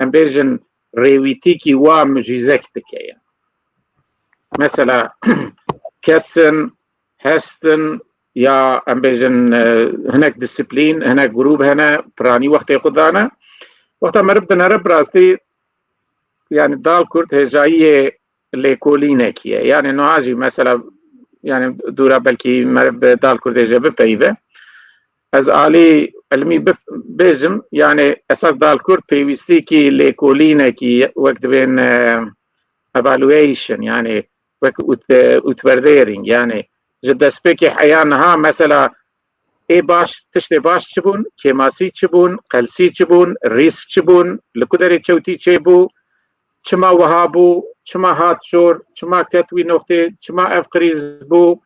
em bêjin rêwîtîkî wa mucîzek dike ye. Mesela kesin, hestin ya em bêjin, e, hinek disiplîn, hinek grûb hene, piranî wextê xwe dane. Wexta meriv dinere bi rastî, yanî Dal Kurd hêjayiyê lêkolînekî ye. Yanî niha jî mesela, yanî dûra belkî meriv bi Dal Kurdê jî bipeyive. Ez alî ilmî bif-, bêjim, yanî esas Dal Kurd pêwîstîkî lêkolînekî wek dibên, e, evaluation, yanî wek ut-, e, utwerdering, yanî ji destpêkê heya niha mesela ê baş, tiştê baş çi bûn, kêmasî çi bûn, qelsî çi bûn, rîsk çi bûn, li ku derê çewtî çêbû, çima wiha bû, çima hat jor, çima ket wî noxtê, çima ev krîz bû.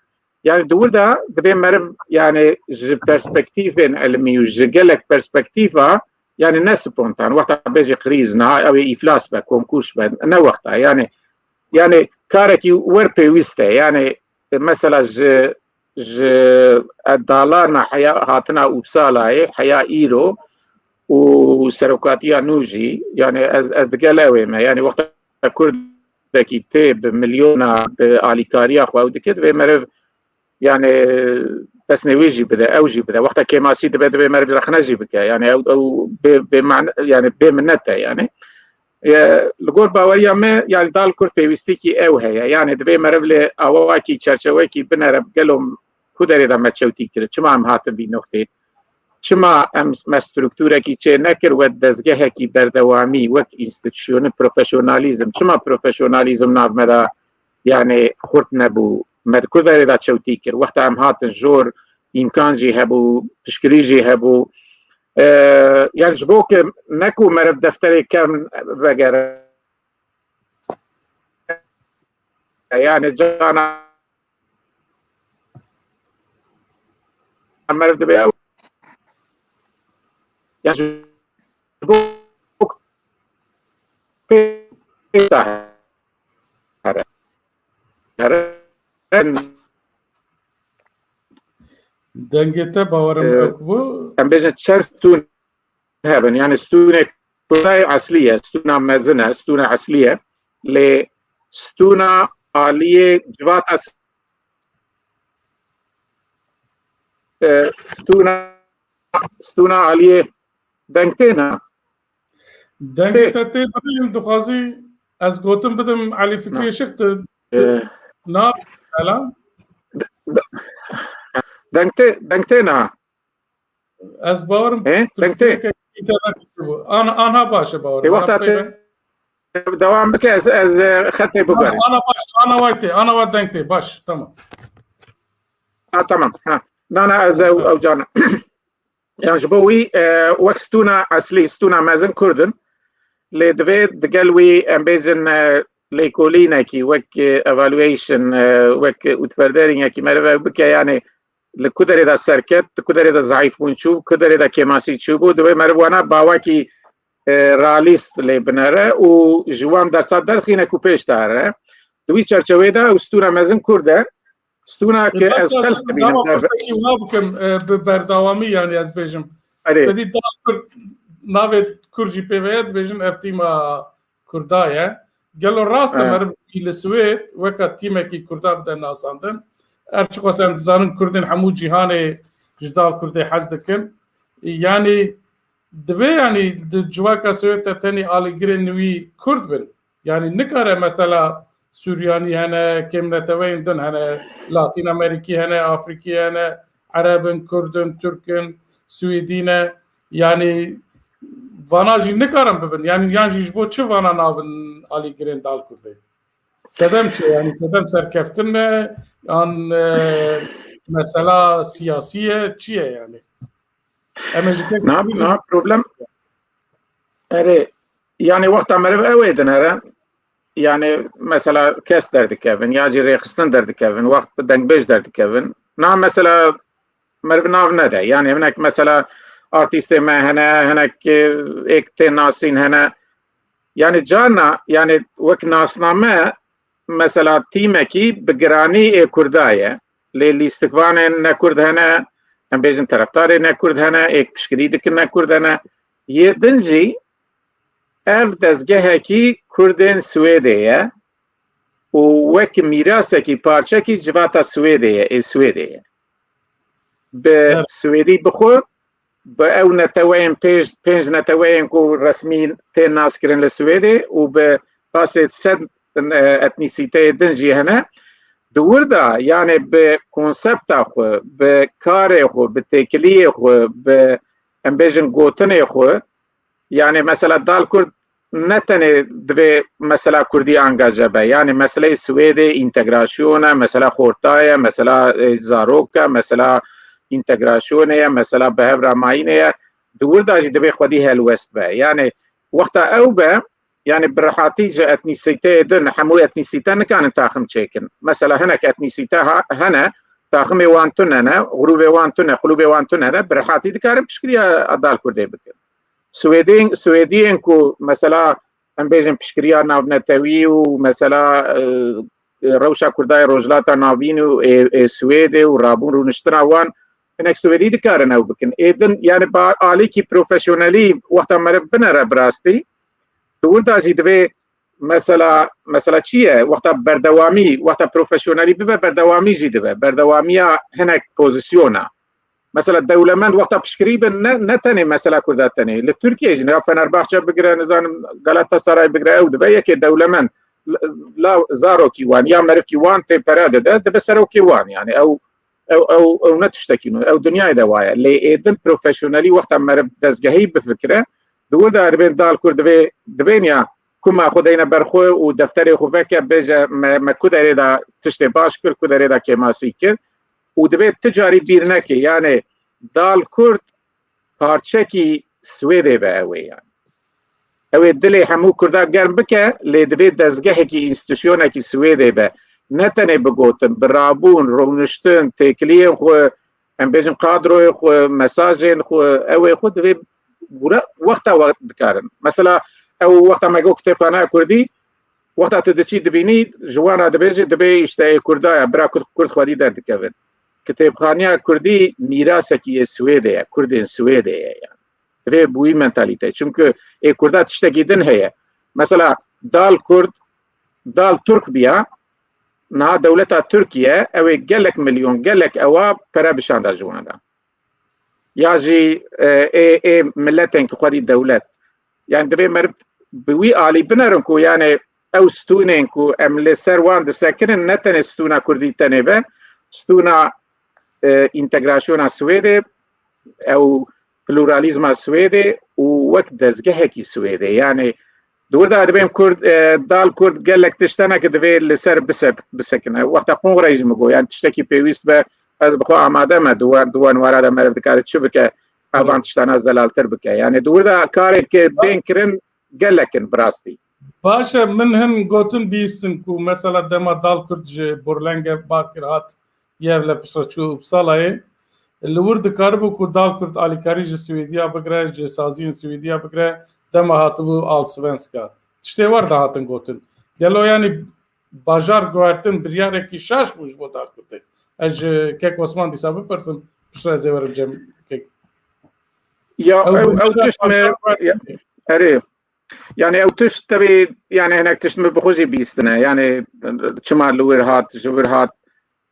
Yanî di wir de divê meriv, yanî ji perspektîfên ilmî û ji gelek perspektîfa, yanî ne spontan, wexta bêjî krîz, niha ew ê îflas be, komkûş be, ne wexta, yanî, yanî karekî wer pêwîst e, yanî mesela ji, ji dalana heya hatina Uppsalayê, heya îro û serokatiya nû jî, yanî ez, ez digel ew ê me, yanî wexta Kurdekî tê bi milyona bi alîkariya xwe ew dike, divê meriv, yanî pesnê wî jî bide, ew jî bide. Wexta kêmasî dibe, divê meriv rexne jî bike. Yani ew, ew bê, bê mane, yani bê minnet e yani. E, li gor baweriya me, yani dal kurd pêwîstikî ew heye. Yani divê meriv li awakî, çerçewekî binere, gelo ku derê de me çewtî kir? Çima em hatin vî noxtê? Çima em, me strukturekî çê nekir wek dezgehekî berdewamî, wek înstitûsyonî, profesyonalîzm? Çima profesyonalîzm nav me de, yani xurt nebû? Me di ku derê de çewtî kir? Wexta em hatin jor, îmkan jî hebû, piştgirî jî hebû. E, yani ji bo ke ne ku meriv defterê kevn vegere. Yani cana meriv dibe ew. Yani ji bo pê here. Here. Dengê te bawerim Ee, ew bû. Em bêjin çend stûn hebin. Yani stûnê Kurdayê eslî ye, stûna mezin e, stûna eslî ye. Lê stûna aliyê civata s-, e, stûna, stûna aliyê deng têna. Dengê te tê birîn dixwazî ez gotin bidim Elî Fikriyê Şix te E, na Elan. Deng tê, deng têna. Ez bawerim He? Deng tê. Pirsgirêke înternet bû. An, anha baş e bawerim. Ê, wexta Ana te dewam bike, ez, ez, e, xetê biguherim. Ana baş, ana way tê, ana way deng tê. Baş, tamam. Ha, tamam. Ha. Na, na, ez ew, ew cana. Yani ji bo wî, e, wek stûna eslî, stûna mezin Kurd in. Lê divê digel wî em bêjin, e, lêkolînekî, wek, e, evaluation, e, wek, e, utferderinekî meriv ew bike, yani li ku derê de serket, li ku derê de zayîfbûn çû, ku derê de kêmasî çûbû, divê meriv wana bawekî, e, realîst lê binere û ji wan dersa derxîne ku pêş de here. Di wî çerçeveyê de ew stûna mezin Kurd e. Stûna ke ez qels dibînim. Pirsgirêkî wan bikim, e, bi berdewamî yani ez bêjim. Erê. Te dî dal Kurd, navê Kurd jî pê ve ye, dibêjin ev tîma Kurda ye. Gelo rast e, Evet. Meriv li Swêd weka tîmekî Kurda bide nasandin? Her çiqas em dizanin Kurdên hemû cîhanê ji dal Kurdê hez dikin. Yani divê yani di civaka Swêd de tenê alîgirên wî Kurd bin. Yani nikare mesela Suryanî hene, kêmneteweyên din hene, Latîn Amerîkî hene, Afrîkî hene, Ereb in, Kurd in, Tirk in, Swêdî ne. Yani vana jî nikarin bibin. Yani yan jî ji bo çi vana nabin alîgirên dal Kurdê? Sedem çi? Yani sedem serkeftin e, yan, e, mesela siyasî ye, çi ye yani? Em ê ji kek- Na, na problem. Erê, yani wexta meriv ew ê dinere, yani mesela kes derdikevin, ya jî rêxistin derdikevin, wext dengbêj derdikevin. Na mesela meriv nav nede. Yani hinek mesela artîstê me hene, hinek, e, êk tên nasîn hene. Yani carna, yani wek nasname, mesela tîmekî bi giranî ê Kurda ye. Lê lîstikvanên ne Kurd hene, em bêjin terefdarê ne Kurd hene, êk piştgirî dikin ne Kurd hene. Yê din jî ev dezgehekî Kurdên Swêdê ye û wek mîrasekî, parçekî civata Swêdê ye, ê Swêdê ye. Bi Evet. Swêdî bixwe, bi ew neteweyên pênc, pênc neteweyên ku resmî tên naskirin li Swêdê û bi pasê sed, e, etnîsîteyê din jî hene. Di wir de, yani bi konsepta xwe, bi karê xwe, bi têkiliyê xwe, bi, em bêjin, gotinê xwe, yani mesela dal Kurd ne tenê divê mesela Kurdî angaje be, yani meseleyê Swêdê întegrasyon e, mesela xorta ye, mesela, e, zarok e, mesela întegrasyonê ye, mesela bi hev re mayînê ye. Di wir de jî divê xwedî helwest be. Yani wexta ew be, yani bi rehatî ji etnîsîteyê din, hemû etnîsîte nikarin taxim çêkin. Mesela hinek etnîsîte ha-, hene, taximê wan tune ne, grûbê wan tune, klûbê wan tune ne, bi rehatî dikarin piştgiriya dal Kurdê bikin. Swêdên, Swêdiyên ku mesela em bêjin piştgiriya navnetewî û mesela, e, rewşa Kurdayê Rojhilata Navîn û ê, ê Swêdê û rabûn rûniştina wan, hinek Swêdî dikarin ew bikin. Ê din, yani ba alîkî profesyonelî wexta meriv binere bi rastî, di wir de jî divê mesela, mesela çi ye? Wexta berdewamî, wexta profesyonelî bibe, berdewamî jî dibe. Berdewamiya hinek pozisyona. Mesela dewlemend wexta piştgirî bin, ne, ne tenê mesela Kurda tenê. Li Tirkiyê jî ya Fenerbahçe bigire, nizanim Galatasaray bigire, ew dibe yekê dewlemend. La zarokî wan ya merivkî wan tê pere dide, dibe serokê wan. Yani ew, ew, ew, ew ne tiştekî nû. Ew dinyayê de waye. Lê êdin profesyonelî wexta meriv dezgehî bifikire, di wir de dibên dal kur divê, dibên ya kuma xwe deyne ber xwe û defterê xwe veke, bêje me, me ku derê de tiştê baş kir, ku derê de kêmasî kir. Û divê ti carî bîr neke, yani dal kurd parçekî Swêdê be ew ê yani. Ew ê dilê hemû kurda germ bike, lê divê dezgehekî, înstitûsyonekî Swêdê be. Ne tenê bigotin, bi rabûn, rûniştin, têkiliyên xwe, em bêjin kadroyê xwe, mesajên xwe, ew ê xwe divê gure wexta we dikarin. Mesela ew wexta me got kitêbxaneya kurdî, wexta tu diçî dibînî, ji wan re dibêjî, dibê işte ê kurda ye, bira kurd, kurd xwedî derdikevin. Kitêbxaneya kurdî mîrasekî yê Swêdê ye, kurdên Swêdê ye yani. Divê bi wî mentalîte. Çimku ê kurda tiştekî din heye. Mesela dal kurd, dal turk biya, niha dewleta Tirkiye, ew ê gelek milyon, gelek ewa pere bişanda ji wan re. Ya jî, e, ê, ê miletên ku xwedî dewlet. Yani divê meriv bi wî alî binerin ku yani ew stûnên ku em li ser wan disekinin ne tenê stûna kurdî tenê be, stûna, e, întegrasyona Swêdê, ew pluralîzma Swêdê û wek dezgehekî Swêdê. Yani di wir de dibêm kurd, e, dal kurd gelek tişt hene ku divê li ser bise-, bisekine. Wexta kongreyê jî min got, yani tiştekî pêwîst be, ez bi xwe amade me, di wan, di wan wara de meriv dikare çi bike, ev van tiştana zelaltir bike. Yani di wir de karê ku bên kirin gelek in bi rastî. Baş e, min hin gotin bihîstin ku mesela dema dal kurd ji Borlenge bar kir hat, yev le piştre çû Uppsalayê. Li wir dikaribû ku dal kurd alîkarî ji Swêdiya bigire, ji saziyên Swêdiya bigire, dema hatibû Allsvenska. Tiştê wer de hatin gotin. Gelo yanî bajar guhertin biryarekî şaş bû ji bo dal kurdê? Ez ji kek Osman dîsa bipirsim, piştre ez ê werim cem kek. Ya, ew, ew, ew tişt me, ya, erê. Yani ew tişt tevî, yani hinek tişt min bi xwe jî bîstine. Yani çima li wir hat, ji wir hat.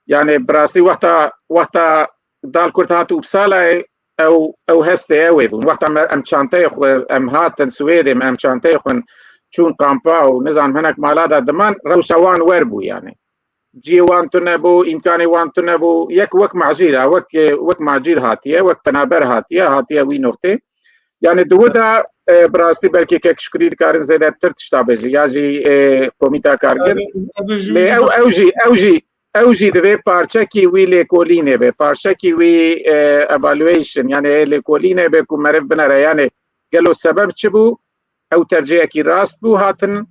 Yani bi rastî wexta, wexta dal kurd hat Uppsalayê, ew, ew hestê ew ê bûn. Wexta me, em çanteyê xwe, em hatin Swêdê, me em çanteyê xwe çûn kampa û nizanim hinek mala de diman, rewşa wan wer bû yani. Cihê wan tune bû, îmkanê wan tune bû. Yek wek macîr, ha, wek, wek macîr hatiye, wek penaber hatiye, hatiye wî noqtê. Yani di wir de, e, bi rastî belkî kek Şukurî dikarin zêdetir tişta bêje. Ya jî, e, komîta kargir. Lê ew, ew jî, ew jî, ew jî divê parçekî wî lêkolînê be, parçekî wî, e, evaluation, yani, e, lêkolînê be ku meriv binere. Yani gelo sebeb çi bû? Ew tercihekî rast bû hatin,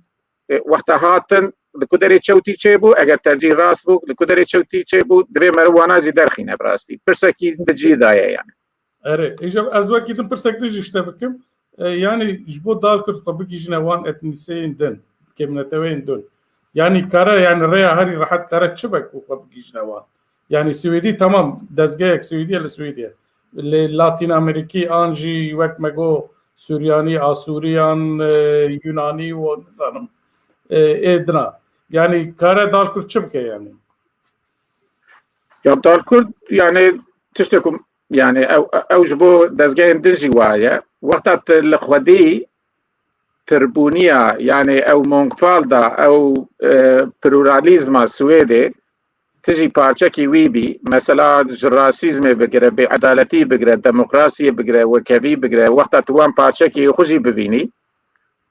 e, wexta hatin, li ku derê çewtî çêbû, eger tercîh rast bû, li ku derê çewtî çêbû, divê meriv wana jî derxîne bi rastî. Pirsekî di cî de ye yani. Erê, îja ez wekî din pirsek din jî ji te bikim. E, yanî ji bo dal kurd xwe bigihîjine wan etnîseyên din, kêmneteweyên din. Yanî kare, yanî rêya herî rehet kare çi be ku xwe bigihîjine wan? Yani Swêdî tamam, dezgehek Swêdî ye li Swêdî ye. Li Latîn Amerîkî an jî wek me got Suryanî, Asûriyan, e, Yunanî û nizanim, e, ê dina. Yani kare dal kurd çi bike yani? Ya dal kurd yani tiştê ku yani ew, ew ji bo dezgehên din jî waye. Wexta tu li xwedî pirbûniya, yani ew mongfal da, ew, e, pluralîzma Swêdê, tu jî parçekî wî bî, mesela ji rasîzmê bigire, bêedaletî bigire, demokrasiyê bigire, wekevî bigire, wexta tu wan parçekî xwe jî bibînî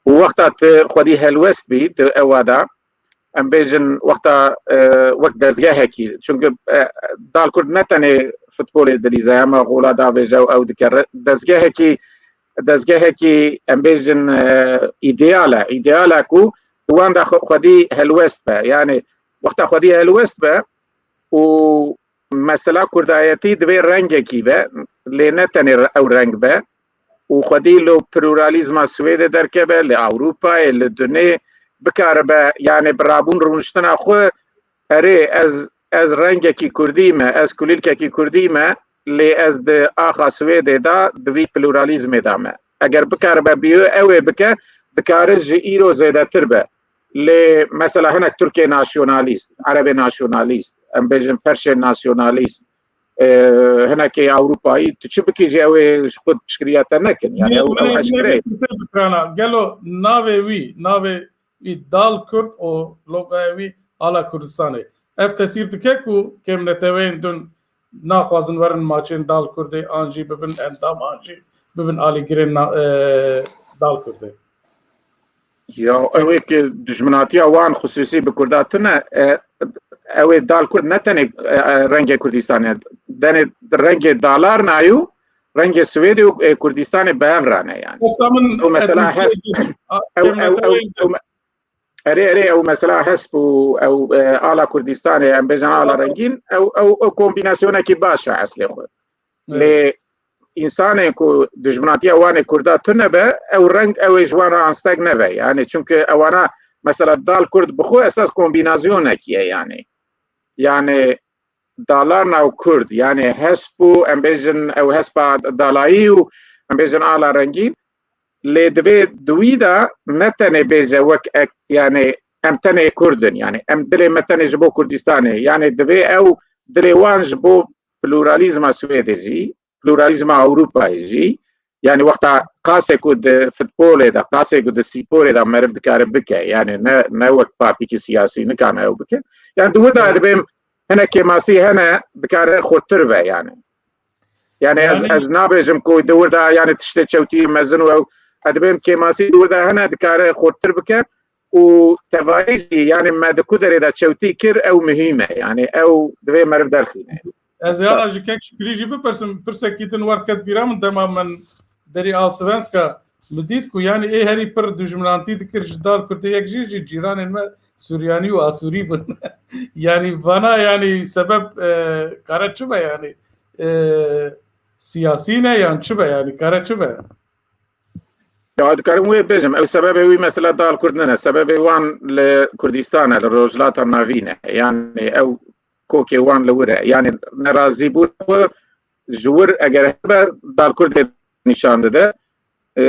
û wexta tu xwedî helwest bî, tu ewa da, em bêjin wexta, e, wek dezgehekî, çunke, e, dal kurd ne tenê futbolê dilîze, ya me gola davêje û ew dike. Re-, dezgehekî, dezgehekî, em bêjin, e, îdeal e. Îdeal e ku di wan de xwe-, xwedî helwest be. Yani wexta xwedî helwest be û mesela kurdayetî divê rengekî be, lê ne tenê re-, ew reng be û xwedî li pluralîzma Swêdê derkeve, li Ewropayê, li dunê bikaribe, yani bi rabûn rûniştina xwe, erê ez, ez rengekî kurdî me, ez kulîlkekî kurdî me, lê ez di axa Swêdê de, di vî pluralîzmê de me. Eger bikaribe biyo ew ê bike, dikare ji îro zêdetir be. Lê mesela hinek Tirkê nasyonalîst, Erebê nasyonalîst, em bêjin Persê nasyonalîst, e, hinekê Ewropayî, tu çi bikî jî ew ê ji xwe piştgiriya te nekin. Yani ew, ew eşkere ye. Gelo navê wî, navê wî Dal Kurd û logoya wî Ala Kurdistanê. Ev tesîr dike ku kêm neteweyên din naxwazin werin maçên Dal Kurdê an jî bibin endam an jî bibin alîgirên na-, e, Dal Kurdê. Ya ew ê ki dijminatiya wan xusûsî bi Kurda tune, e, ew ê Dal Kurd ne tenê, e, e, rengê Kurdistanê, denê rengê Dalarna û rengê Swêdê û, e, Kurdistanê bi hev rane yani. Esta min Ew mesela edmîsiyê hesp, din, a, ew, ew, ew, kêmneteweyên ew, me-, erê, erê, ew mesela hesp û ew, e, ala Kurdistanê, em bêjin ala rengîn, ew, ew, ew kombînasyonekî baş e eslê xwe. Evet. Lê însanên ku dijminatiya wan ê Kurda tune be, ew reng ew ê ji wan re ansteg nebe. Yani çünkü ewana mesela Dal Kurd bi xwe esas kombînasyonekî ye yani. Yani Dalarna û Kurd, yani hesp û em bêjin ew hespa dalayî û em bêjin ala rengîn, lê divê di wî de ne tenê bêje wek ek, yani em tenê Kurd in, yani em dilê me tenê ji bo Kurdistanê, yani divê ew dilê wan ji bo pluralîzma Swêdê jî, pluralîzma Ewropayê jî, yani wexta qasê ku di futbolê de, qasê ku di spîporê de meriv dikare bike, yani ne, ne wek partîkî siyasî nikane ew bike. Yani di wir de dibêm hinek kêmasî hene dikare xurtir be yani. Yani ez, Yani ez nabêjim ku di wir de yani tiştê çewtî mezin û ew, ez dibêm kêmasî di wir de hene dikare xurtir bike û tevayî jî yani me di ku derê de çewtî kir ew muhîm e. Yani ew divê meriv derxîne. Ez yana ji kek Şikrî jî bipirsim, pirsekî din wer ket bîra min dema min derî Allsvenska min dît ku yani ê herî pir dijminantî dikir ji Dal Kurdê yek jî, jî cîranên me Suryanî û Asûrî bin. Yani vana yani sebeb, e, kare çi be yani? E, siyasî ne yan çi be yani? Kare çi be? Ya dikarim wê bêjim, ew sebebê wî mesela Dal Kurd nine, sebebê wan li Kurdistan e, li Rojhilata Navîn e. Yani ew kokê wan li wir e. Yani nerazîbûn xwe ji wir eger hebe Dal Kurdê nîşan dide. Ee,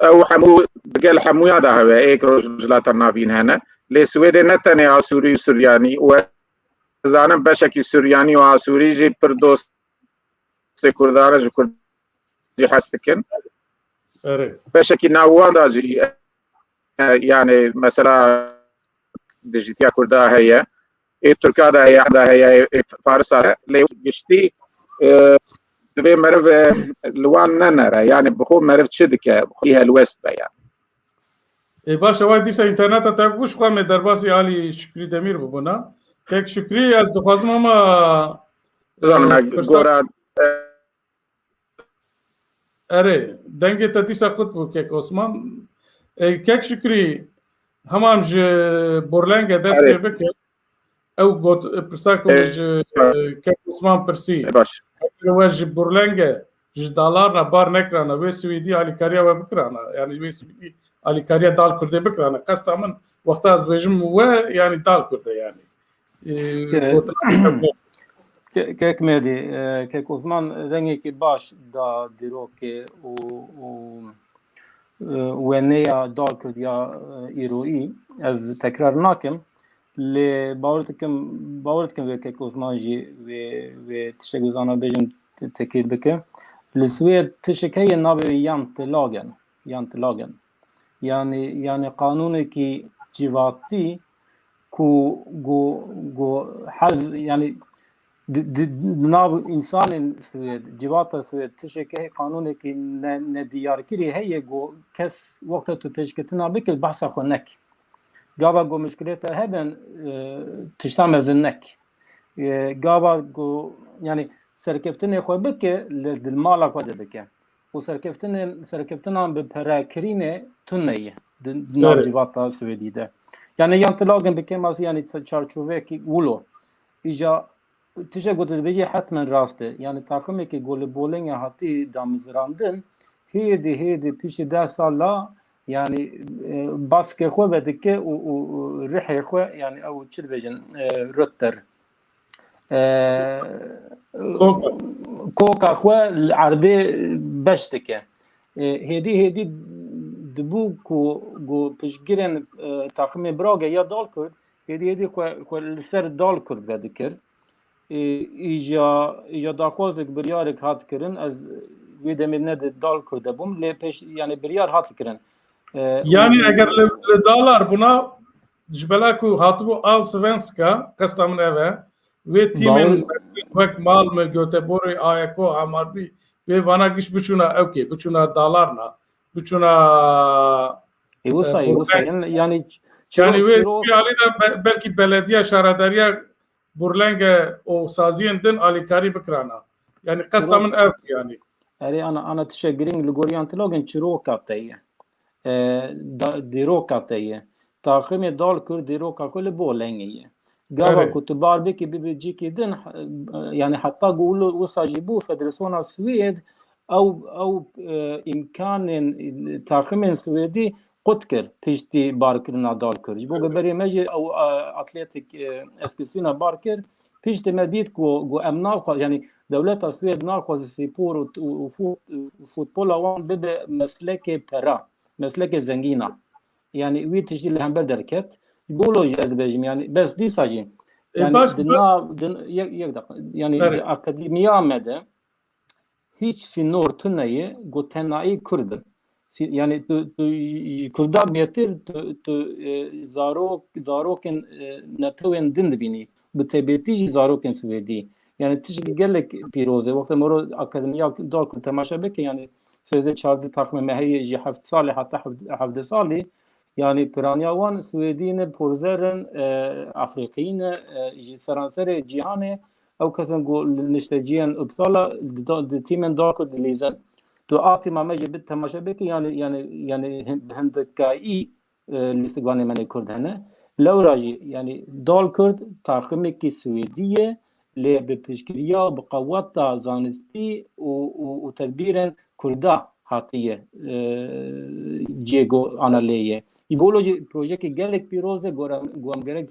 ew hemû digel hemûya de hebe, êk Rojhilata Navîn hene. Lê Swêdê ne tenê Asûrî û Suryanî û ez dizanim beşekî Suryanî û Asûrî jî pir dostê Kurdan e, ji Kurd jî hes dikin. Erê. Beşekî nav wan de jî, e, yani mesela dijîtiya Kurda heye, ê Tirka de heye, da heye, ê, ê Farisa de. Lê giştî, e, divê meriv, e, li wan nenere. Yani bi xwe meriv çi dike? Bi xwe helwest be yani. Ê, baş e, way dîsa înterneta te wişk, em ê derbasî alî Şikrî Demîr bibûna. Kek Şikrî, ez dixwazim ama, Bizanim, e, e, pirsa- gora, e, Erê, dengê te dîsa qut bû, kek Osman. E, kek Şikrî, hema em ji Burlenge dest Erê. pê bikin. Ew got, pirsa ku Erê. ji, e, kek Osman pirsî. E, baş. Eger we ji Burlenge, ji Dalarna bar nekirana, wê Swêdî alîkariya we bikirana. Yani wê Swêdî alîkariya Dal Kurdê bikirana. Qesta min, wexta ez bêjim we, yani Dal Kurde yani. E, Ke-, gotina Ke-, Kek Medî, e, Kek Osman rengekî baş da dîrokê û, û, e, weneya Dal Kurdiya, e, îroyî. Ez tekrar nakim, lê bawer dikim, bawer dikim vê Kek Osman jî vê, vê tiştek zana bêjim te-, tekîr bike. Li Swêd tiştek heye navê Jantelagen, Jantelagen. Yani, yani qanûnekî civakî ku, ku, ku her, yani di, di, di nav însanên Swêd, civata Swêd, tiştekî heye, qanûnekî ne, nediyarkirî heye ku kes wexta tu pêşketina bike, behsa xwe nek. Gava ku mişkilê te hebin, e, tişta mezin nek. E, gava ku, yani serkeftinê xwe bike, li, di mala xwe de bike. Û serkeftinên, serkeftinan bi perekirînê tune ye di, di nav Evet. civata Swêdî de. Yani Jantelagen bi kêmasî, yani çarçoveyekî wilo. Îja tiştek ku tu dibêjî hetmen rast e. Yani taximekî ku li Bolenya hatî damezrandin, hêdî, hêdî piştî deh sala, yani, e, baskê xwe vedike û, û, û rihê xwe, yani ew çi dibêjin, e, rötter. E, Koka. koka xwe li erdê beş dike. E, hêdî hêdî dibû ku, ku piştgirên, e, taximê Bragê ya Dal Kurd, hêdî hêdî xwe, xwe li ser Dal Kurd vedikir. E, îja, îja daxwazek, biryarek hat kirin, ez wê demê ne di Dal Kurd de bûm, lê pêş, yani biryar hat kirin. E, Yanî û eger li, li Dalar bûna, ji bela ku hatibû Allsvenska, qesta min ev e, wê tîmên Bawer- wek Malmö, Göteborg, A E K, Hammarby, wê vana giş biçûna ewkê, biçûna Dalarna, biçûna, Ê, wisa e, yê, wisa Burleng. Yê, yani, yani çiro-, wê çiro- çi alî de be-, belkî belediya, şaredariya Burlenge û saziyên din alîkarî bikirana. Yani qesta Çiro- min ev yani. Erê, ana, ana tişe girîng li goriyan tilogên çiroka te ye. E, da-, dîroka te ye. Taximê Dal Kurd dîroka ku li Bolengê ye. Gava Erê. Ku tu bar bikî, bibe cîkî din, e, yani heta ku wilo-, wisa jî bû Federasyona Swêd, ew, ew, e, îmkanên, e, taximên Swêdî qut kir piştî barkirina Dal Kurd. Ji bo ku berê me jî ew, e, Atletik, e, Eskilstuna bar kir. Piştî me dît ku, ku em naxwa-, yani dewleta Swêd naxwaze spor û, û, û fut-, û futbola wan bibe meslekê pera, meslekê zengîna. Yani wî tiştî li hember derket. Ji bo lo jî ez dibêjim, yani bes dîsa jî. E, Yani baş, di baş. Nav, di, yek, yek dakika. Yani Erê. Di akademiya me de hiç sînor tune ye, ku tenayî Kurd in. Sî-, yani tu, tu ji Kurda bêtir, tu, tu, e, zarok, zarokên, e, netewên din dibînî. Bi taybetî jî zarokên Swêdî. Yani tiştekî gelek pîroz e. Wextê mero akademiya Dal Kurd temaşe bike, yani sêzdeh çardeh taxmê me heye ji heft salî heta hevdeh salî. Yani piraniya wan Swêdî ne, porzer in, e, Afrîqî ne, e, ji seranserê cîhanê. Ew kesin ku li nişteciyên Uppsala di, di tîmên Dal Kurd dilîzin. Tu a tîma me jî bi temaşe bikî, yani, yani, yani hin-, hindikayî, e, lîstikvanê me nê Kurd hene. Lewra jî, yani Dal Kurd taximekî Swêdî ye, lê bi piştgiriya, bi qeweta zanistî û, û, û tedbîrên Kurda hatiye, e, ciyê ku ana lê ye. Îbolo jî projeyekî gelek pîroz e, ku em, ku em gerek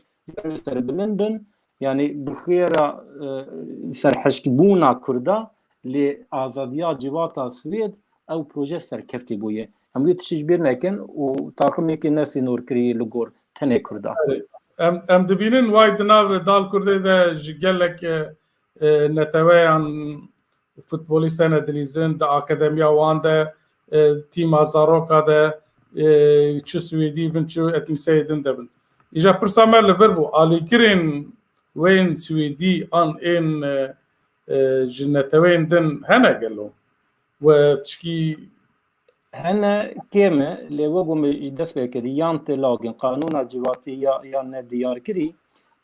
serbilind bin, yani bi xêra, e, serhişkbûna Kurda, lê azadiya civata Swêd, ew proje serkeftî bûye. Em wê tiştî ji bîr nekin û taximekî ne sînorkirî li gor tenê Kurda. Em, em dibînin way di nav Dal Kurdê de ji gelek, e, e, neteweyan futbolîst hene dilîzin, di akademiya wan de, e, tîma zaroka de, e, çi Swêdî bin, çi etnîseyê din de bin. Îja pirsa me li vir bû, alîkirên wên Swêdî an ên, e, e, ji neteweyên din hene gelo? We tişkî Hene kêm e, lê wek ku min ji dest pê kirî, yan tê lagin qanûna civatî ya, ya nediyarkirî,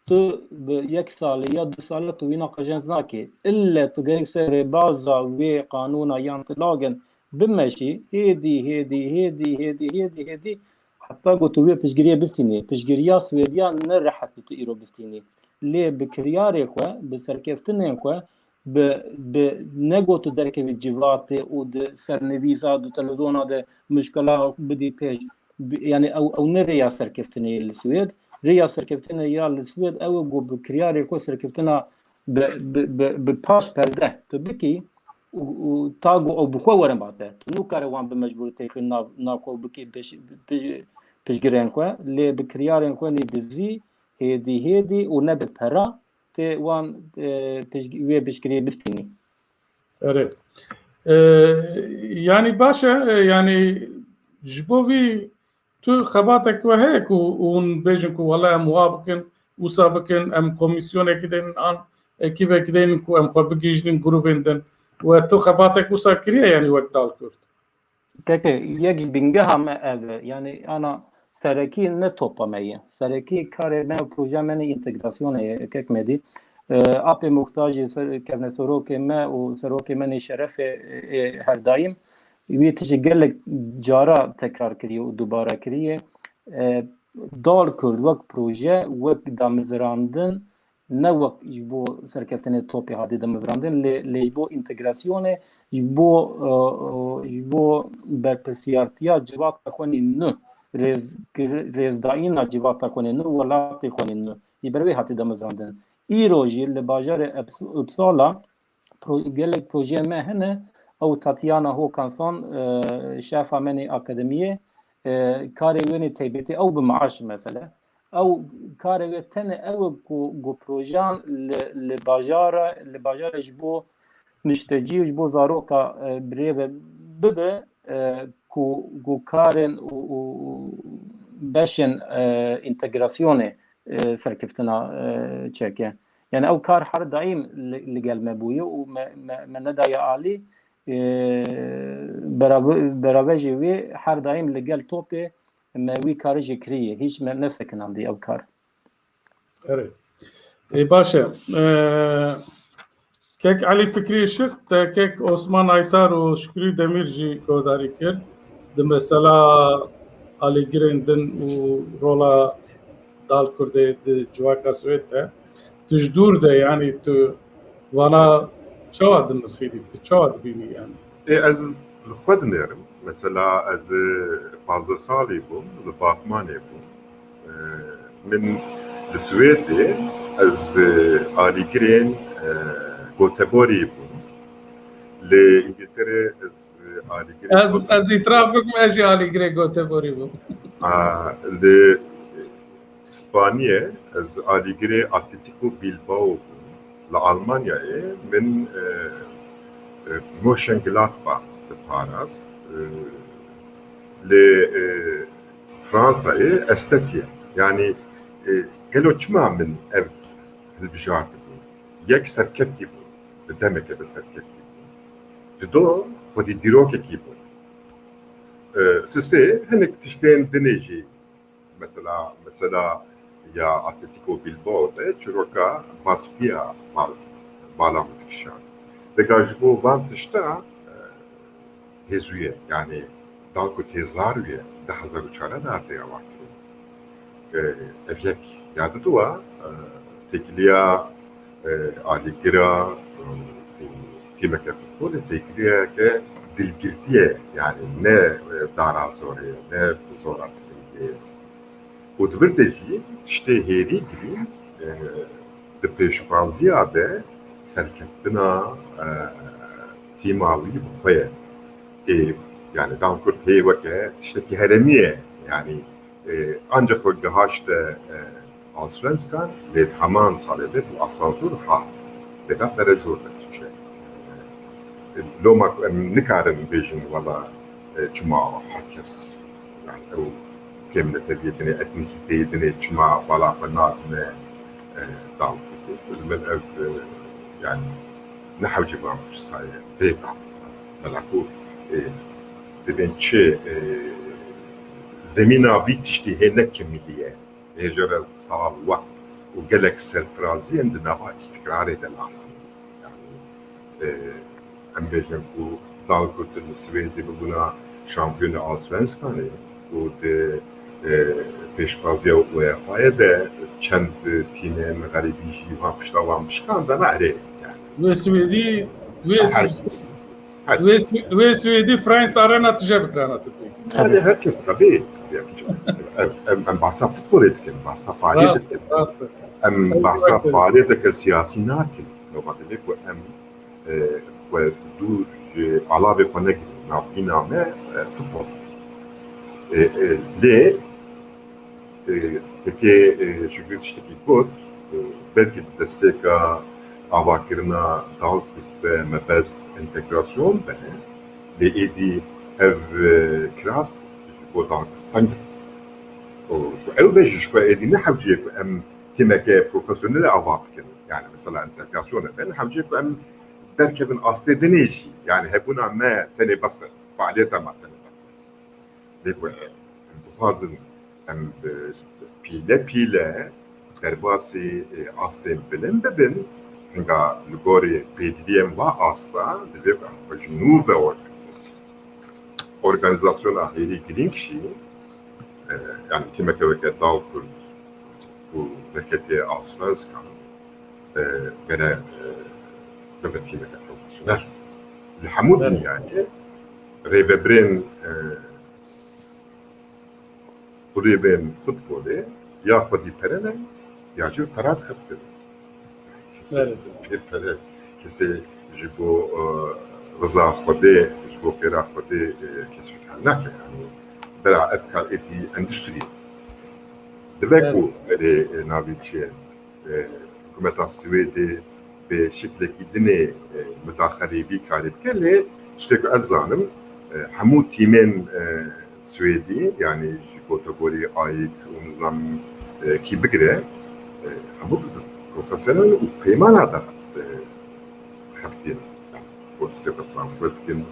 tu bi yek salî ya du salî tu wîna qejenc nakî. Îlle tu gerek ser rêbaza wê qanûna yan tê lagin bimeşî, hêdî, hêdî, hêdî, hêdî, hêdî, hêdî, heta ku tu wê piştgiriyê bistînî. Piştgiriya Swêdiya ne rehet bû tu îro bistînî. Lê bi kiryarê xwe, bi serkeftinên xwe, bi, bi, ne got tu derkevî civatê û di sernivîsa, di televîzyona de muşkila bidî pêş. Bi, yani ew, ew ne rêya serkeftinê ye li Swêd. Rêya serkeftinê ya li Swêd ew e ku bi kiryarê xwe serkeftina bi, bi, bi, bi paş perde tu bikî û, û ta ku ew bi xwe werin ba te. Tu nûkare wan bi mecbûrî têxî nav, nav xwe bikî pêş, pêş, piştgirên xwe. Lê bi kiryarên xwe nî dizî hêdî hêdî û ne bi pera tê wan, e, pişt-, wê piştgiriyê bistînî. Erê. E, yanî baş e, e, yanî ji bo vî tu xebatek we heye ku hûn bêjin ku wele em wa bikin, wisa bikin, em komîsyonekî deynin an ekîbekî deynin ku em xwe bigihîjnin grûbên din. We tu xebatek wisa kiriye yanî wek Dal Kurd? Keke, yek ji bingeha me ev e. Yani ana serekî ne topa me ye. Serekî karê me û projeya me ne întegrasyonê ye, kek Medî. E, apê muxtajê ser, kevneserokê me û serokê me nê şerefê, e, her daîm. Wî tiştê gelek cara tekrar kiriye û dubare kiriye. E, Dal Kurd wek proje, wek damezrandin, ne wek ji bo serkeftinê topê hatî damezrandin, lê, lê ji bo întegrasyonê, ji bo, e, e, ji bo berpirsiyartiya civata xwe nî nû, rêz-, rêzdayîna civata xwe nî nû, welatê xwe nî nû. Ji ber wê hatî damezrandin. Îro jî li bajarê Ups-, Uppsala pro-, gelek projeyê me hene. Ew Tatiana Håkansson, e, şefa me nê akademiyê, e, karê wê nê taybetî ew bi maaş mesela. Ew karê wê tenê ew e ku, ku projeyan li, li bajara, li bajara ji bo niştecî û ji bo zaroka, e, birêve bibe, e, ku, ku karên û, û, û beşên, e, întegrasyonê, e, serkeftina, e, çêke. Yani ew kar her daîm li, li gel me bûye û me, me, me nedaye alî, e, berabe-, beraber jî wê her daîm li gel topê me wî karê jî kiriye. Hiç me nesekinandiye ew kar. Erê. Ê, baş e. Ee, kek Elî Fikrî Işiq, te kek Osman Aytar û Şükrî Demîr jî guhdarî kir. Di mesela alîgirên din û rola Dal Kurdê di civaka Swêd de. Tu ji dûr de, yanî tu vana çawa dinirxînî, tu çawa dibînî yani? Ê, ez li xwe dinêrim. Mesela ez, e, pazdeh salî bûm, li Batmanê bûm. E, min li Swêdê ez, e, alîgirên, e, Göteborgî bûm. Li Îngilterê ez, e, alîgirê Ez, Göte- ez îtiraf bikim, ez jî alîgirê Göteborgî bûm. A, li Îspanyê ez alîgirê Atletico Bilbao bûm. Li Almanyayê min, e, e, Mönchengladbach diparast. E, li, e, Fransayê ez Estetiye. Yanî, e, gelo çima min ev hilbijartibû? Yek serkeftî bû. Di demeke de serkeftî bû. Di do xwedî dîrokekî bû. E, sisê hinek tiştên dinê jî, mesela, mesela ya Atletico Bilbao de çiroka baskiya bal, bala min dikişand. Dega ji bo van tişta, e, hêzûye, yani Dal Kurt hêzar û ye, du hezar û çar de hate avakirin. E, ev yek ya diduwa, e, têkiliya, e, alîgira, e, û tîmeke futbolê têkiliyeke dilgirtî ye, yani ne, e, dara zorê ye, ne zora dilê ye. Û di vir de jî tiştê hêrî girîng, e, di pêşbaziya de serkeftina, e, tîma wî bi xwe ye. Ê, yani Dal Kurt hê weke tiştekî heremî ye. Yani, e, ancak xwe gihaşte, e, Allsvenskan, lê di heman salê de bi asansor hat. Vêga pere jor de diçe. E, loma ku em nikarin bêjin, wela, e, çima herkes, yani ew kêmneteviyê dinê, etnîsiteyê dinê çima bala xwe nadine, e, Dal Kurdê. Ez min ev, e, yani ne hewcê van pirsayê vêga. Bela ku, e, dibên çi, e, zemîna vî tiştî hê ne kimîlî ye. Hêjere sal, wext û gelek serfiraziyên di nava îstikrarê de nasîn. Yani, e, em bêjin ku Dal Kurt li Swêdê bibûna şampiyonê Allsvenskanê û di, e, pêşbaziya UEFA'yê de çend tîmên xerîbî jî van pişta wan bişkandana erê. Yani. Wê Swêdî, wê Her Swêdî. Her Wê Swe-, wê Swêdî Friends Arena tije bikirana Tirkiyê. Yani herkes tabii. Em, em, em bahsa futbolê dikin, bahsa faaliyet Rast, dikin. Rast. Em Em bahsa rast. Faaliyeteke siyasî nakin. Normalde ne ku em, e, xwe dûr ji alavê xwe negirin. Navbîna me, e, futbol. E, e, lê E, Tekê, e, Şükrî tiştekî got, e, belkî di destpêka avakirina Dal Kurt be mebest entegrasyon be, lê êdî ev, e, kiras ji bo Dal Kurt teng e. Û ku ew be jî ji xwe êdî ne hewceyê ku em tîmeke profesyonelê ava bikin. Yani mesela entegrasyon be, ne hewceyê ku em derkevin astê dinê jî. Yani hebûna me tenê bes e, faaliyeta me tenê bes e. Lê ku em dixwazin em bi pîle pîle derbasî, e, astên bilind bibin, hinga li gorî pêdiviyên va asta divê ku em xwe ji nû ve organîze bikin. Organîzasyona hêrî girîng jî, e, yani tîmeke weke Dal Kurd û Derketiyê Allsvenskan, e, gere, e, bibe tîmeke profesyonel. Li hemû Evet. dinyayê rêvebirên, e, kulîbên futbolê ya xwedî pere ne, ya jî pera dixebitîne. Kesê Evet. pê pere, kesê ji bo, e, riza Xwedê, ji bo xêra Xwedê, e, kes fikar nake. Yani, Bera ev kar êdî endustrî. Dibe ku erê, e, navê çi ye? E, hikûmeta Swêdê bi şeklekî dinê, e, midaxelê vî karê bike, lê tiştê ku ez zanim, e, hemû tîmên, e, Swêdî, yanî ji kategorî A yek û nizam, e, kî bigire, e, hemû profesyonel û peymana de, e, xebitîn. Yanî, futbol tiştê xwe transfer dikin,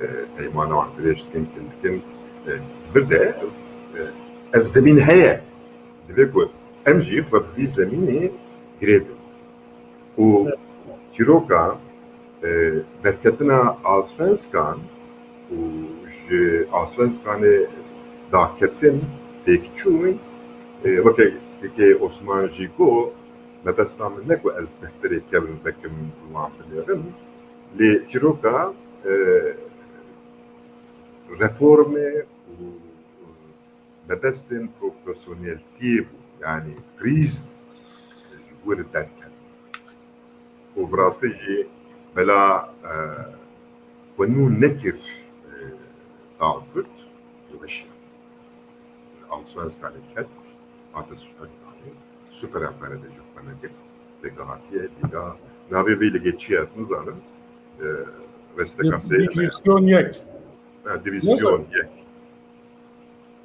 e, peymana wan dirêj dikin, kin dikin. E, vir de ev, e, ev zemîn heye. Divê ku em jî xwe bi vî zemînê girêdin. Û çîroka, e, derketina Allsvenskan û ji Allsvenskanê daketin, têkçûn, e, weke kekê Osman jî got, mebesta min ne ku ez defterê kevin vekim wan binêrim, lê çîroka, e, reformê û mebestên profesyoneltiyê bû, yanî krîz ji wir derket. Û bi rastî jî bela, e, xwe nû nekir, e, Dalkurd ji weşiya. Ji Allsvenskanê ket, hate Superliga. Superliga de jî xwe nekir. Lîga hatiye, lîga, navê vê lîgê çi ye ez nizanim. E, resteka sê. Divîzyon yek. Ha, divîzyon yek.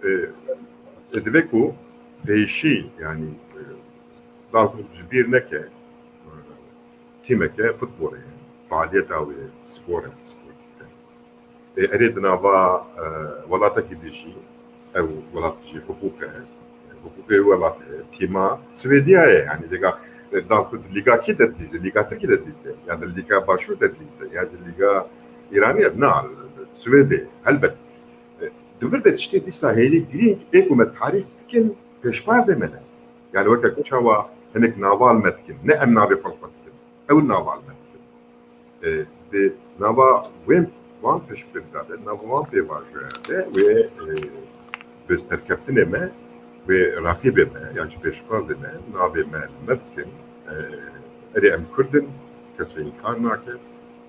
E, e, divê ku pêşî, yanî, e, Dalkurd ji bîr neke, e, tîmeke futbolê, faaliyeta wê spor e, sportîf e. E, erê di nava, e, welatekî de jî, ew welat jî hiqûq e, hiqûqê welatê, tîma Swêdiya ye, yanî lîga, e, Dalkurd lîga kî dedilîze, lîga Tirkî dedilîze, ya di lîga Başûr dedilîze, ya ji lîga Îranê, na, Swêdê, helbet. E, di vir de tiştê dîsa hêlî girîng ê ku me tarîf dikin, pêşbazê me ne. Yanî weke ku çawa hinek naval me dikin, ne em navê xwe li xwe dikin, ew naval me dikin. E, di nava wê wan piştgirda de, nava wan pêvajoya de wê, e, bi serkeftinê me, wê raqîbê me, yan jî pêşbazê me, navê me li me bikin. E, erê em Kurd in, kes vê înkar nake.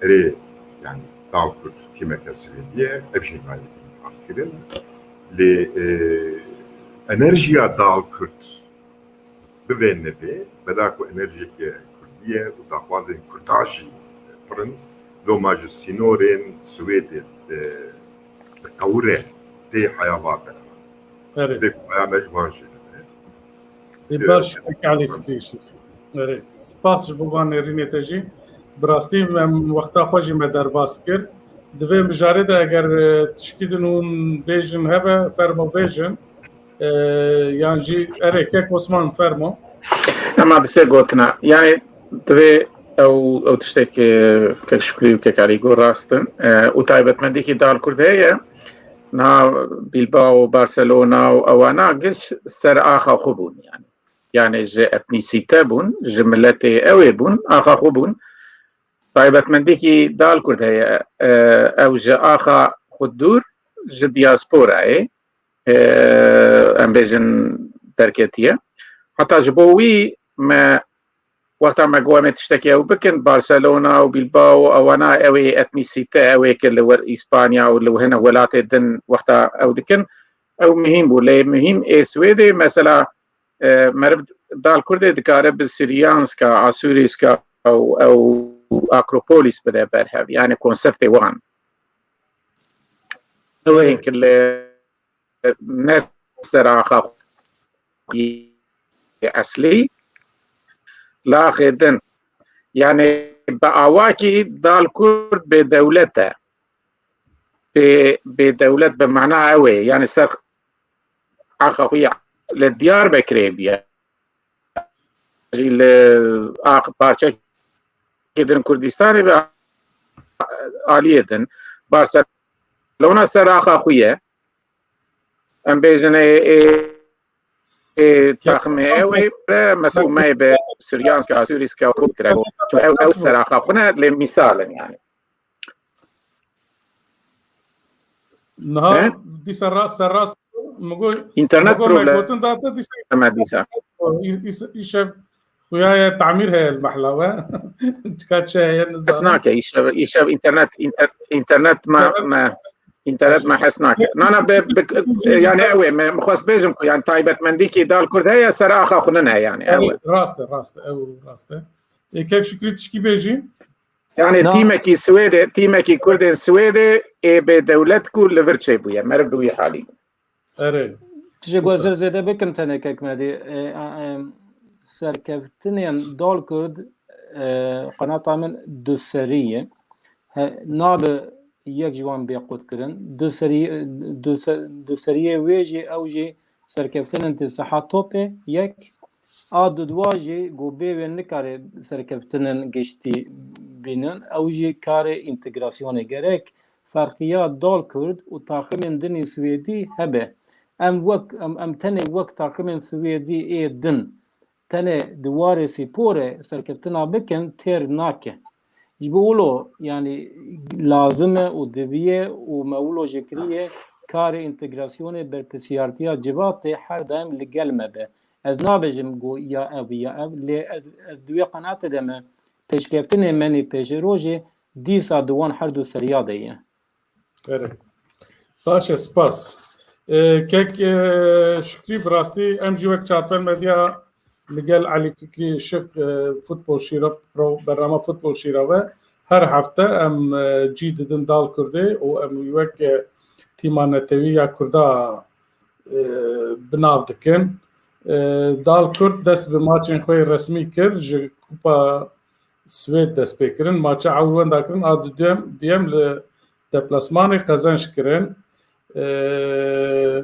Erê, yanî, Dalkurd tîmeke Swêdî ye, ev jî nayê înkarkirin. Lê, e, enerjiya Dalkurd bivê nevê, bela ku enerjiyeke Kurdî ye û daxwazên Kurda jî pir in, loma ji sînorên Swêdê, e, diqewire, tê heya va derewan. Erê. Tê ku heya me ji van jî hebe. Ê, baş, kek Elî Fikrî Şîx. Erê, spas ji bo van nêrînê te jî. Bi rastî em wexta xwe jî me derbas kir. Di vê mijarê de eger, e, tişkî din hûn bêjin hebe, fermo bêjin. E, yan jî erê, kek Osman, fermo. Ema dişê gotina. Yanî divê ew, ew tiştek, e, kek Şukrî û kek Elî got rast in. E, û taybetmendîkî Dalkurd heye. Na Bilbao, Barcelona û ewana giş ser axa xwe bûn yanî. Yanî ji etnîsîte bûn, ji miletê ew ê bûn, axa xwe bûn. Taybetmendîkî Dalkurd heye, e, ew ji axa xwe dûr, ji diasporayê, e, em bêjin derketiye. Heta ji bo wî me, wexta me got em ê tiştekî ew bikin, Barcelona û Bilbao û ewana ew ê etnîsîte, ew ê ke li wer Îspanya û li hine welatê din wexta ew dikin, ew muhîm bû. Lê muhîm ê Swêdê, mesela, e, meriv Dalkurdê dikare bi Siryanska, Asûrîska û ew Akropolis bide berhev, yani konseptê wan. Ew ê ki li ne ser axa xwe eslî, laxê din. Yani bi awakî Dalkurd bêdewlet e. Bê, bêdewlet bi mana ew ê, yani ser axa xwe ya li Diyarbekirê bûye. Jî li ax-, parçekê din Kurdistanê ve aliyê din. Barcelona ser axa xwe ye. Em bêjin ê, ê, ê taxmê ew ê be, mesela me be Suryanska, Asûrîska, Kurd kire. Çun ew, ew ser axa xwe ne, lê mîsal in yani. Niha dîsa rast, ser rast, mi got, internet mi got, me problem gotin da te dîsa. Me dîsa. Î-, î-, îşev xuya ye tamîr heye li mehla we. Tika çi heye nizam. Kes nake, îşev, îşev internet, inter-, internet me, me, Înternet me hes nake. Na, na, bi, bi, yani ew ê, me, min xwest bêjim ku yani taybetmendîkî Dal Kurd heye, ser axa xwe nine yani, ew ê. Rast e, rast e, ew rast e. E, Kek Şükrî tişkî bêjî? Yani Na. tîmekî Swêdê, tîmekî Kurdên Swêdê ê bê dewlet ku li vir çêbûye, meriv bi wî halî. Erê. Tişek wezir zêde bikim tenê Kek Medî. E, e, e, serkeftinên Dal Kurd, e, qenata min du serî ye. He, nabe yek ji wan bê qutkirin. Du serî, du se-, du seriyê wê jî ew jî serkeftinên di saha topê yek. A dudwa jî ku bê wê nikare serkeftinên giştî bînin, ew jî karê întegrasyonê gerek ferqiya Dal Kurd û taximên din ê Swêdî hebe. Em wek, em, em tenê wek taximên Swêdî ê din tenê di warê sîporê serkeftina bikin têr nake. Ji bo wilo, yanî lazim e û diviye û me wilo jî kiriye karê întegrasyonê berpirsiyartiya civatê her daim li gel me be. Ez nabêjim ku ya ev ya ev, lê ez, ez di wê qenatê de me pêşkeftinê me nî pêşerojê dîsa di wan her du seriya de ye. Erê. Baş e, spas. E, Kek, e, Şükrî, bi rastî em jî wek Çarpel Medya li gel Elî Fikrî Işik, e, Futbol Şîra, pro-, bernama Futbol Şîra ve her hefte em, e, cî didin Dal Kurdê û em wî wek, e, tîma netewî ya Kurda, e, bi nav dikin. E, Dal Kurd dest bi maçên xwe yê resmî kir ji Kupa Swêd dest pê kirin. Maça ewil wenda kirin, a duduyem, duyem li deplasmanê qezenc kirin. Ee,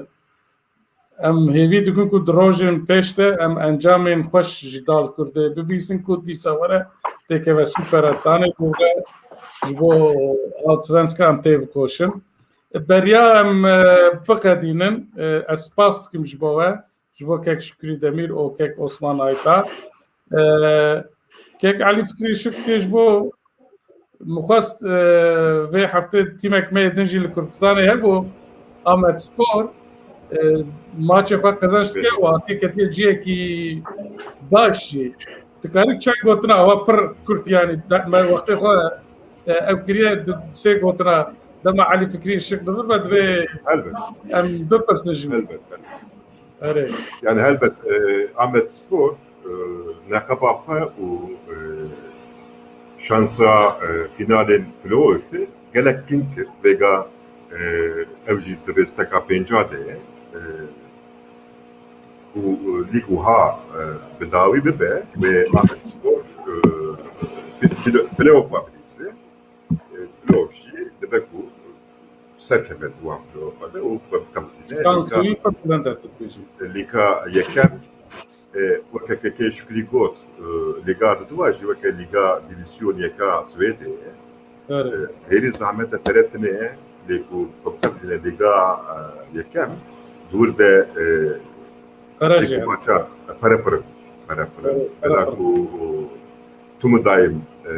em hêvî dikin ku di rojên pêş de em encamên xweş ji Dal Kurdê bibîsin ku dîsa were têkeve Superettanê ku were ji bo Allsvenska em tê bikoşin. Beriya em, e, biqedînin, e, ez spas dikim ji bo we. Ji bo Kek Şükrî Demîr û Kek Osman Ayta. E, Kek Elî Fikrî Işik tê ji bo min xwest, e, vê heftê tîmek me yê din jî li Kurdistanê hebû, Amed Spor, e, maçê xwe qezenc dike û hatiye ketiye cihekî baş jî. Dikarî çend gotina, awa pir kurt, yanî, me wextê xwe, e, ew kiriye du sê gotina, dema Elî Fikrî Işik li vir be divê Elbet. em bipirsin ji wî. Elbet, elbet. Erê. Yani helbet, e, Amed Spor, e, neqeba xwe û, e, şansa, e, finalên playoffê gelek kin kir. Vêga, e, ew jî di rêsteka pênca de ye. E, û, e, lîg wiha, e, bi dawî bibe, wê Amed Spor, e, fi-, filo-, playoffa bilîze. E, playoff jî dibe ku serkeve di wan playoffa de û xwe biqemizîne. Şansî wî pir bilind e, tu dibêjî. Lîga yekem, e, weke Kekê Şukrî got, e, Lîga dudua jî weke Lîga Divîsyon yeka Swêdê ye. Erê. E, hêrî zehmet e, pere tune ye, lê ku xwe biqemizîne Lîga, e, yekem, dûr de, e, Pere jî hene. Maça, e, pere pir in. Pere pir in. Erê, pere pir in. Bila ku tu min dayim, e,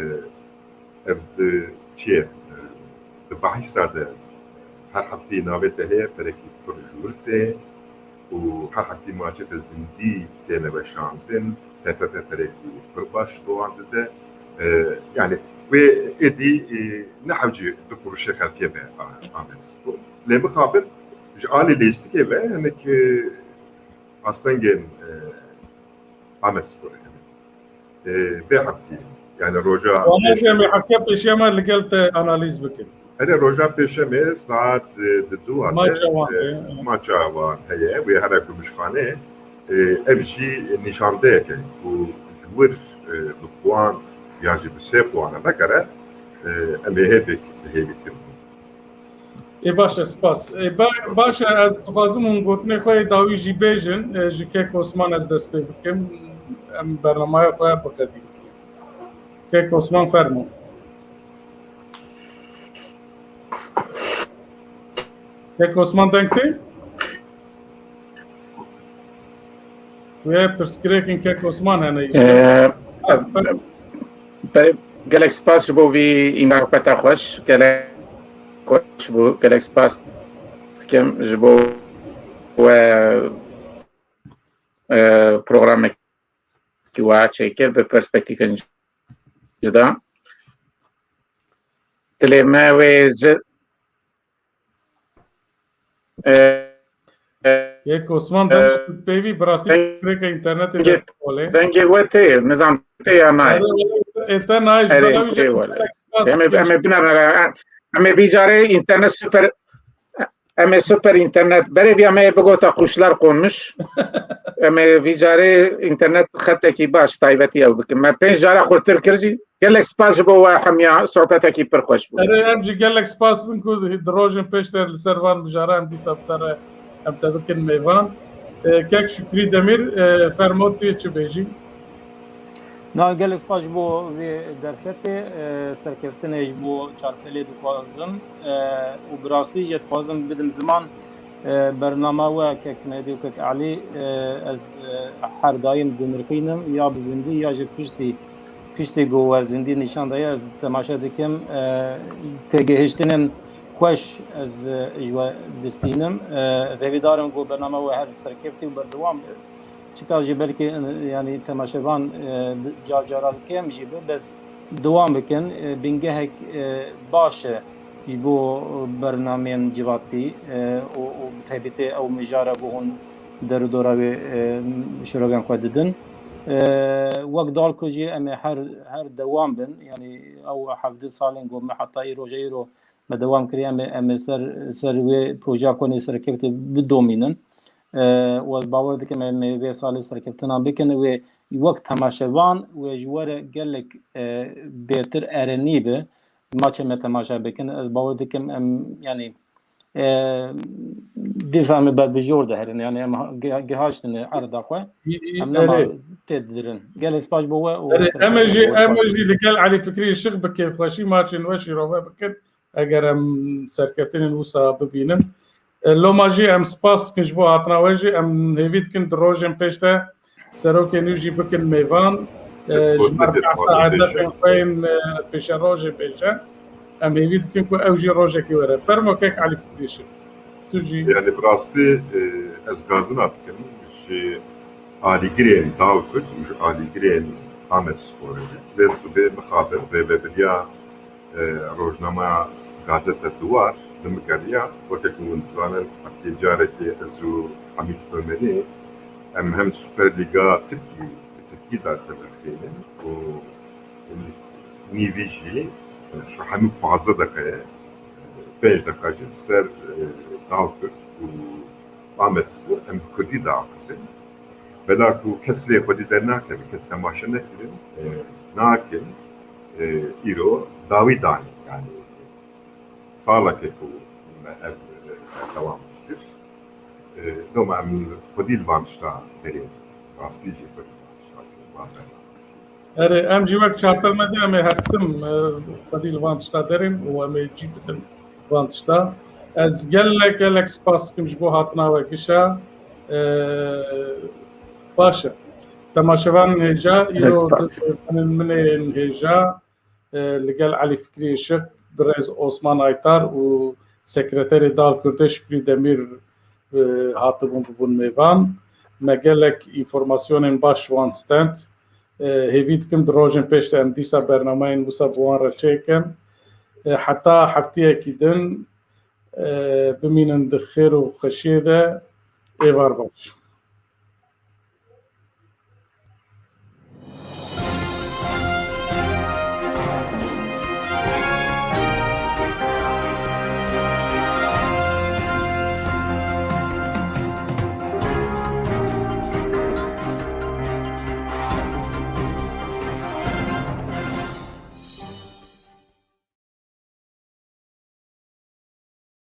Ev di çi ye, e, di bahîsa de her hefteyê navê te heye, perekî pir ji wir tê û her hefteyê maçê te zindî têne weşandin, T F F perekî pir baş ji bo wan dide. E, yani wê êdî, e, ne hewcî du quruşê xelkê be, a, Amed Spor. Lê mixabin ji alî lêstikê ve hinek, e, astengên, e, Amed Sporê hene. E, vê heftî, yani roja Wana pêşemê. Em ê heftiya pêşiya me li gel te analîz bikin. Erê, roja pêşemê saet, e, di du Maça wan e, heye. Maça wan heye, wê here Gumuşxane, e, ev jî nîşandeyek e ku ji wir, e, bi puan ya jî bi sê puan vegere, e, em ê hê bik-, hêvîtir bûn. Ê baş e, spas. Ê ba-, baş e, ez dixwazim hûn gotinê xwe yê dawî jî bêjin, e, ji Kek Osman ez dest pê bikim. Em bernamaya xwe biqedînin. Kek Osman, fermo. Kek Osman, deng tê? Wê pirsgirêkên Kek Osman hene îşte. Ee, be-, gelek spas ji bo vî îmdaketa xweş, gelek xweş bû, gelek spas dikim ji bo we, e, programekî wa çêkir bi perspektîfên cuda. Dilê me wê ji E, Kek Osman, deng peyvî bi rastî krêka înternetê dengê- de kolê. Dengê we tê, nizam tê ya nayê. Ente nayê ji Erê, bela wî tê jî wele. Alex Pass Em ê, em ê dikir. binere, em ê vî carê înternet super, em ê super înternet. Berê vî em ê bigota kuşlar konmuş. Em ê vî carê înternet xetekî baş taybetî ew bikin. Me pênc cara xurtir kir jî. Gelek spas ji bo we hemiya sohbetekî pir xweş bû. Erê, em jî gelek spas dikin ku di rojên pêş de li ser van mijara em dîsa bi te re em te bikin mêvan. E, Kek Şükrî Demîr, e, fermo tu yê çi bêjî? Na gelek spas ji bo vê derfetê, e, serkeftinê ji bo Çarpelê dixwazim, e, û bi rastî jî dixwazim bidim ziman, e, bernama we Kek Mehdi û Kek Elî, e, ez, e, her daîm dinirxînim, ya bi zindî ya jî piştî, piştî ku we zindî nîşan daye, ez temaşe dikim, e, têgihiştinên xweş ez, e, ji we distînim. E, ez hêvîdar im ku bernama we her serkeftî û berdewam be. Çika jî belkî, e, yanî temaşevan, e, di-, car cara kêm jî be, bes dewam bikin. E, bingehek, e, baş e ji bo bernameyên civatî, e, û, û bi taybetî ew mijara ku hûn der û dora wê, e, şirovên xwe didin. E, wek dal ku jî em ê her, her dewam bin, yanî ew hevdeh salên ku me heta îro ji îro me dewam kiriye, em ê, em ê ser, ser wê projeya konê serkefte bidomînin. E, û ez bawer dikim em ê vê salê serkeftina bikin, wê wek temaşevan wê ji we re gelek, e, bêtir erenî be. Maçê me temaşe bikin. Ez bawer dikim em, yanî, e, dîsa em ê ber bi jor de herin. Yanî em ha-, gi-, gihaştine erda xwe. Em nema Erê. Tê didirin. Gelek spas bo we û Erê, em ê jî, serkeftinê em ê spas. Jî li gel Elî Fikrî Işık bi kêfxweşî maçên we şîrove bikin. Eger em serkeftinên wisa bibînin. E, Loma jî em spas dikin ji bo hatina we jî. Em hêvî dikin di rojên pêş de serokê nû jî bikin mêvan. E, Ez Ji gotinê ber pê behsa dixwazim edetên bêjim. xwe yên, e, pêşerojê bêje. Em hêvî dikin ku ew jî rojekê were. Fermo Kek Elî Fikrî Işık. Tu jî. Yani bi rastî, e, ez gazina dikim ji alîgirên Dal Kurd û ji alîgirên Amedsporê. Vê sibê mixabin rêvebiriya, e, rojnama Gazete Duwar li min geriya, weke ku hûn dizanin, heftê carekê ez û Hamîd Omerî em hem Super Lîga Tirkî, li Tirkî de dinirxînin û nîvî jî, e, şu hemû pazdeh deqe, e, pênc deqa jî li ser, e, Dal Kurd û Amedspor em bi kurdî diaxivin. Bela ku kes lê xwedî dernakeve, kes temaşe nekirin, e, nakin, e, îro dawî danî. Yani saleke ku me ev, e, berdewam dikir. E, loma em xwedî li van tişta derê, rastî jî xwedî li van tişta derê, van bername. Erê, em jî wek Çarpel Medya em ê her tim, e, xwedî li van tişta derên û em ê cî bidin van tişta. Ez gelek, gelek spas dikim ji bo hatina we gişa. E, baş e. Temaşevanên hêja, îro Spas. min ên hêja, e, li gel Elî Fikrî Işık, birêz Osman Aytar û sekreterê Dal Kurdê Şükrî Demîr, e, hatibûn bibûn mêvan. Me gelek înformasyonên baş ji wan stend. E, hêvî dikim di rojên pêş de em dîsa bernameyên wisa bi wan re çêkin. E, heta heftiyekî din, e, bimînin di xêr û xweşiyê de. Êvar baş.